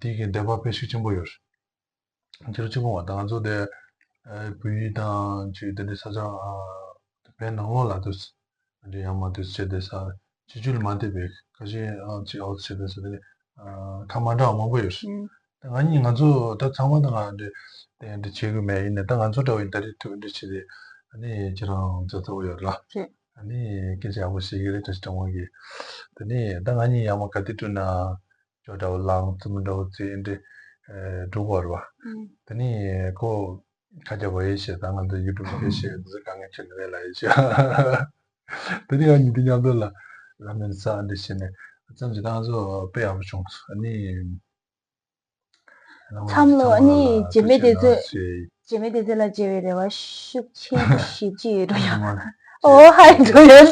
དེའི་གི་འདོད་པ་དཔེ་ཤུགས་ཆེན་པོ་ཡོད། ཁྱེད་རང་གཅིག་པོ་བ་ད་ང་ཚོ་དེ། བོད་ཡིག་དང་ཅིག་དེ་འདྲའི་ས་ཆ། བོད་ནང་ལོགས་ལ་འདུག་འདྲ་ཡང་མ་འདུག་བྱས་དེ་ས། ཆུ་ཆུ་ལ་མ་བསྡད་པའི་ཁ་ཤས་ཨ་ཅིག་ཨའོ་བྱས་དེ་ས་དེ་ནི། ཁ་མ་འདྲ་བ་མང་པོ་ཡོད། ད་ང་གཉིས་ང་ཚོ་ད་ཚང་མ་ད་ང་འདི་དེ་འདི་བྱེད་དགོས་མེད། ཡིན་ནའི་ད་ང་ཚོ་འདྲ་བོ་ཡིན་ད་རེས་ཐུག་འདི་བྱེད་དེ་ཨ་ནི་ཁྱེད་རང་མཛའ་མཛའ་བོ་ཡོད་ར། ཨ་ནི་སྐད་ཆ་ཡག་པོ་བཤད་ཀྱི་རེད། བཀྲ་ཤིས་སྒྲོལ་མ་གིས། དེ་ནས་ད་ང་གཉིས་ཡག་མོ་ག་དུས་བསྡད་ན་ཇོ་འདྲ་བོ་ལངས། བཙུན་མོ་འདྲ་བོ་བརྩི་འདི་འགྲོ་གི་ཡོད་ར་བ། དེ་ནས་ཁོ་ཁ་རྒྱ་བོ་ཡེ་ཤེས་ད་ང་ཚོ་ཡུ་ཊུབ་ཡེ་ཤེས་འདི་ཚོ་དཀའ་ངལ་ཁྱོན་ནས་མེད་ལ་ཡེ་ཤེས། དེ་ནས་ང་གཉིས་དེ་མཉམ་དུ་ལ་ར་མེན་ཟ་འདི་བྱས་ནས་ཙམ་ཞིག་ད་ང་ཚོ་དཔེ་ཡག་པོ་བྱུང་སོང་། ཨ་ནི། མཚམས་ལོ་ཨ་ནི་རྗེས་མའི་དུས་ཚོད། རྗེས་མའི་དུས་ཚོད་ལ་མཇལ་བའི་རེ་བ་ཤུགས་ཆེན་པོ་ཞེ་པོ་ཅིག་ཡོད་འགྲོ་ཡ། ཨོ་ཧའི་འགྲོ་ཡ།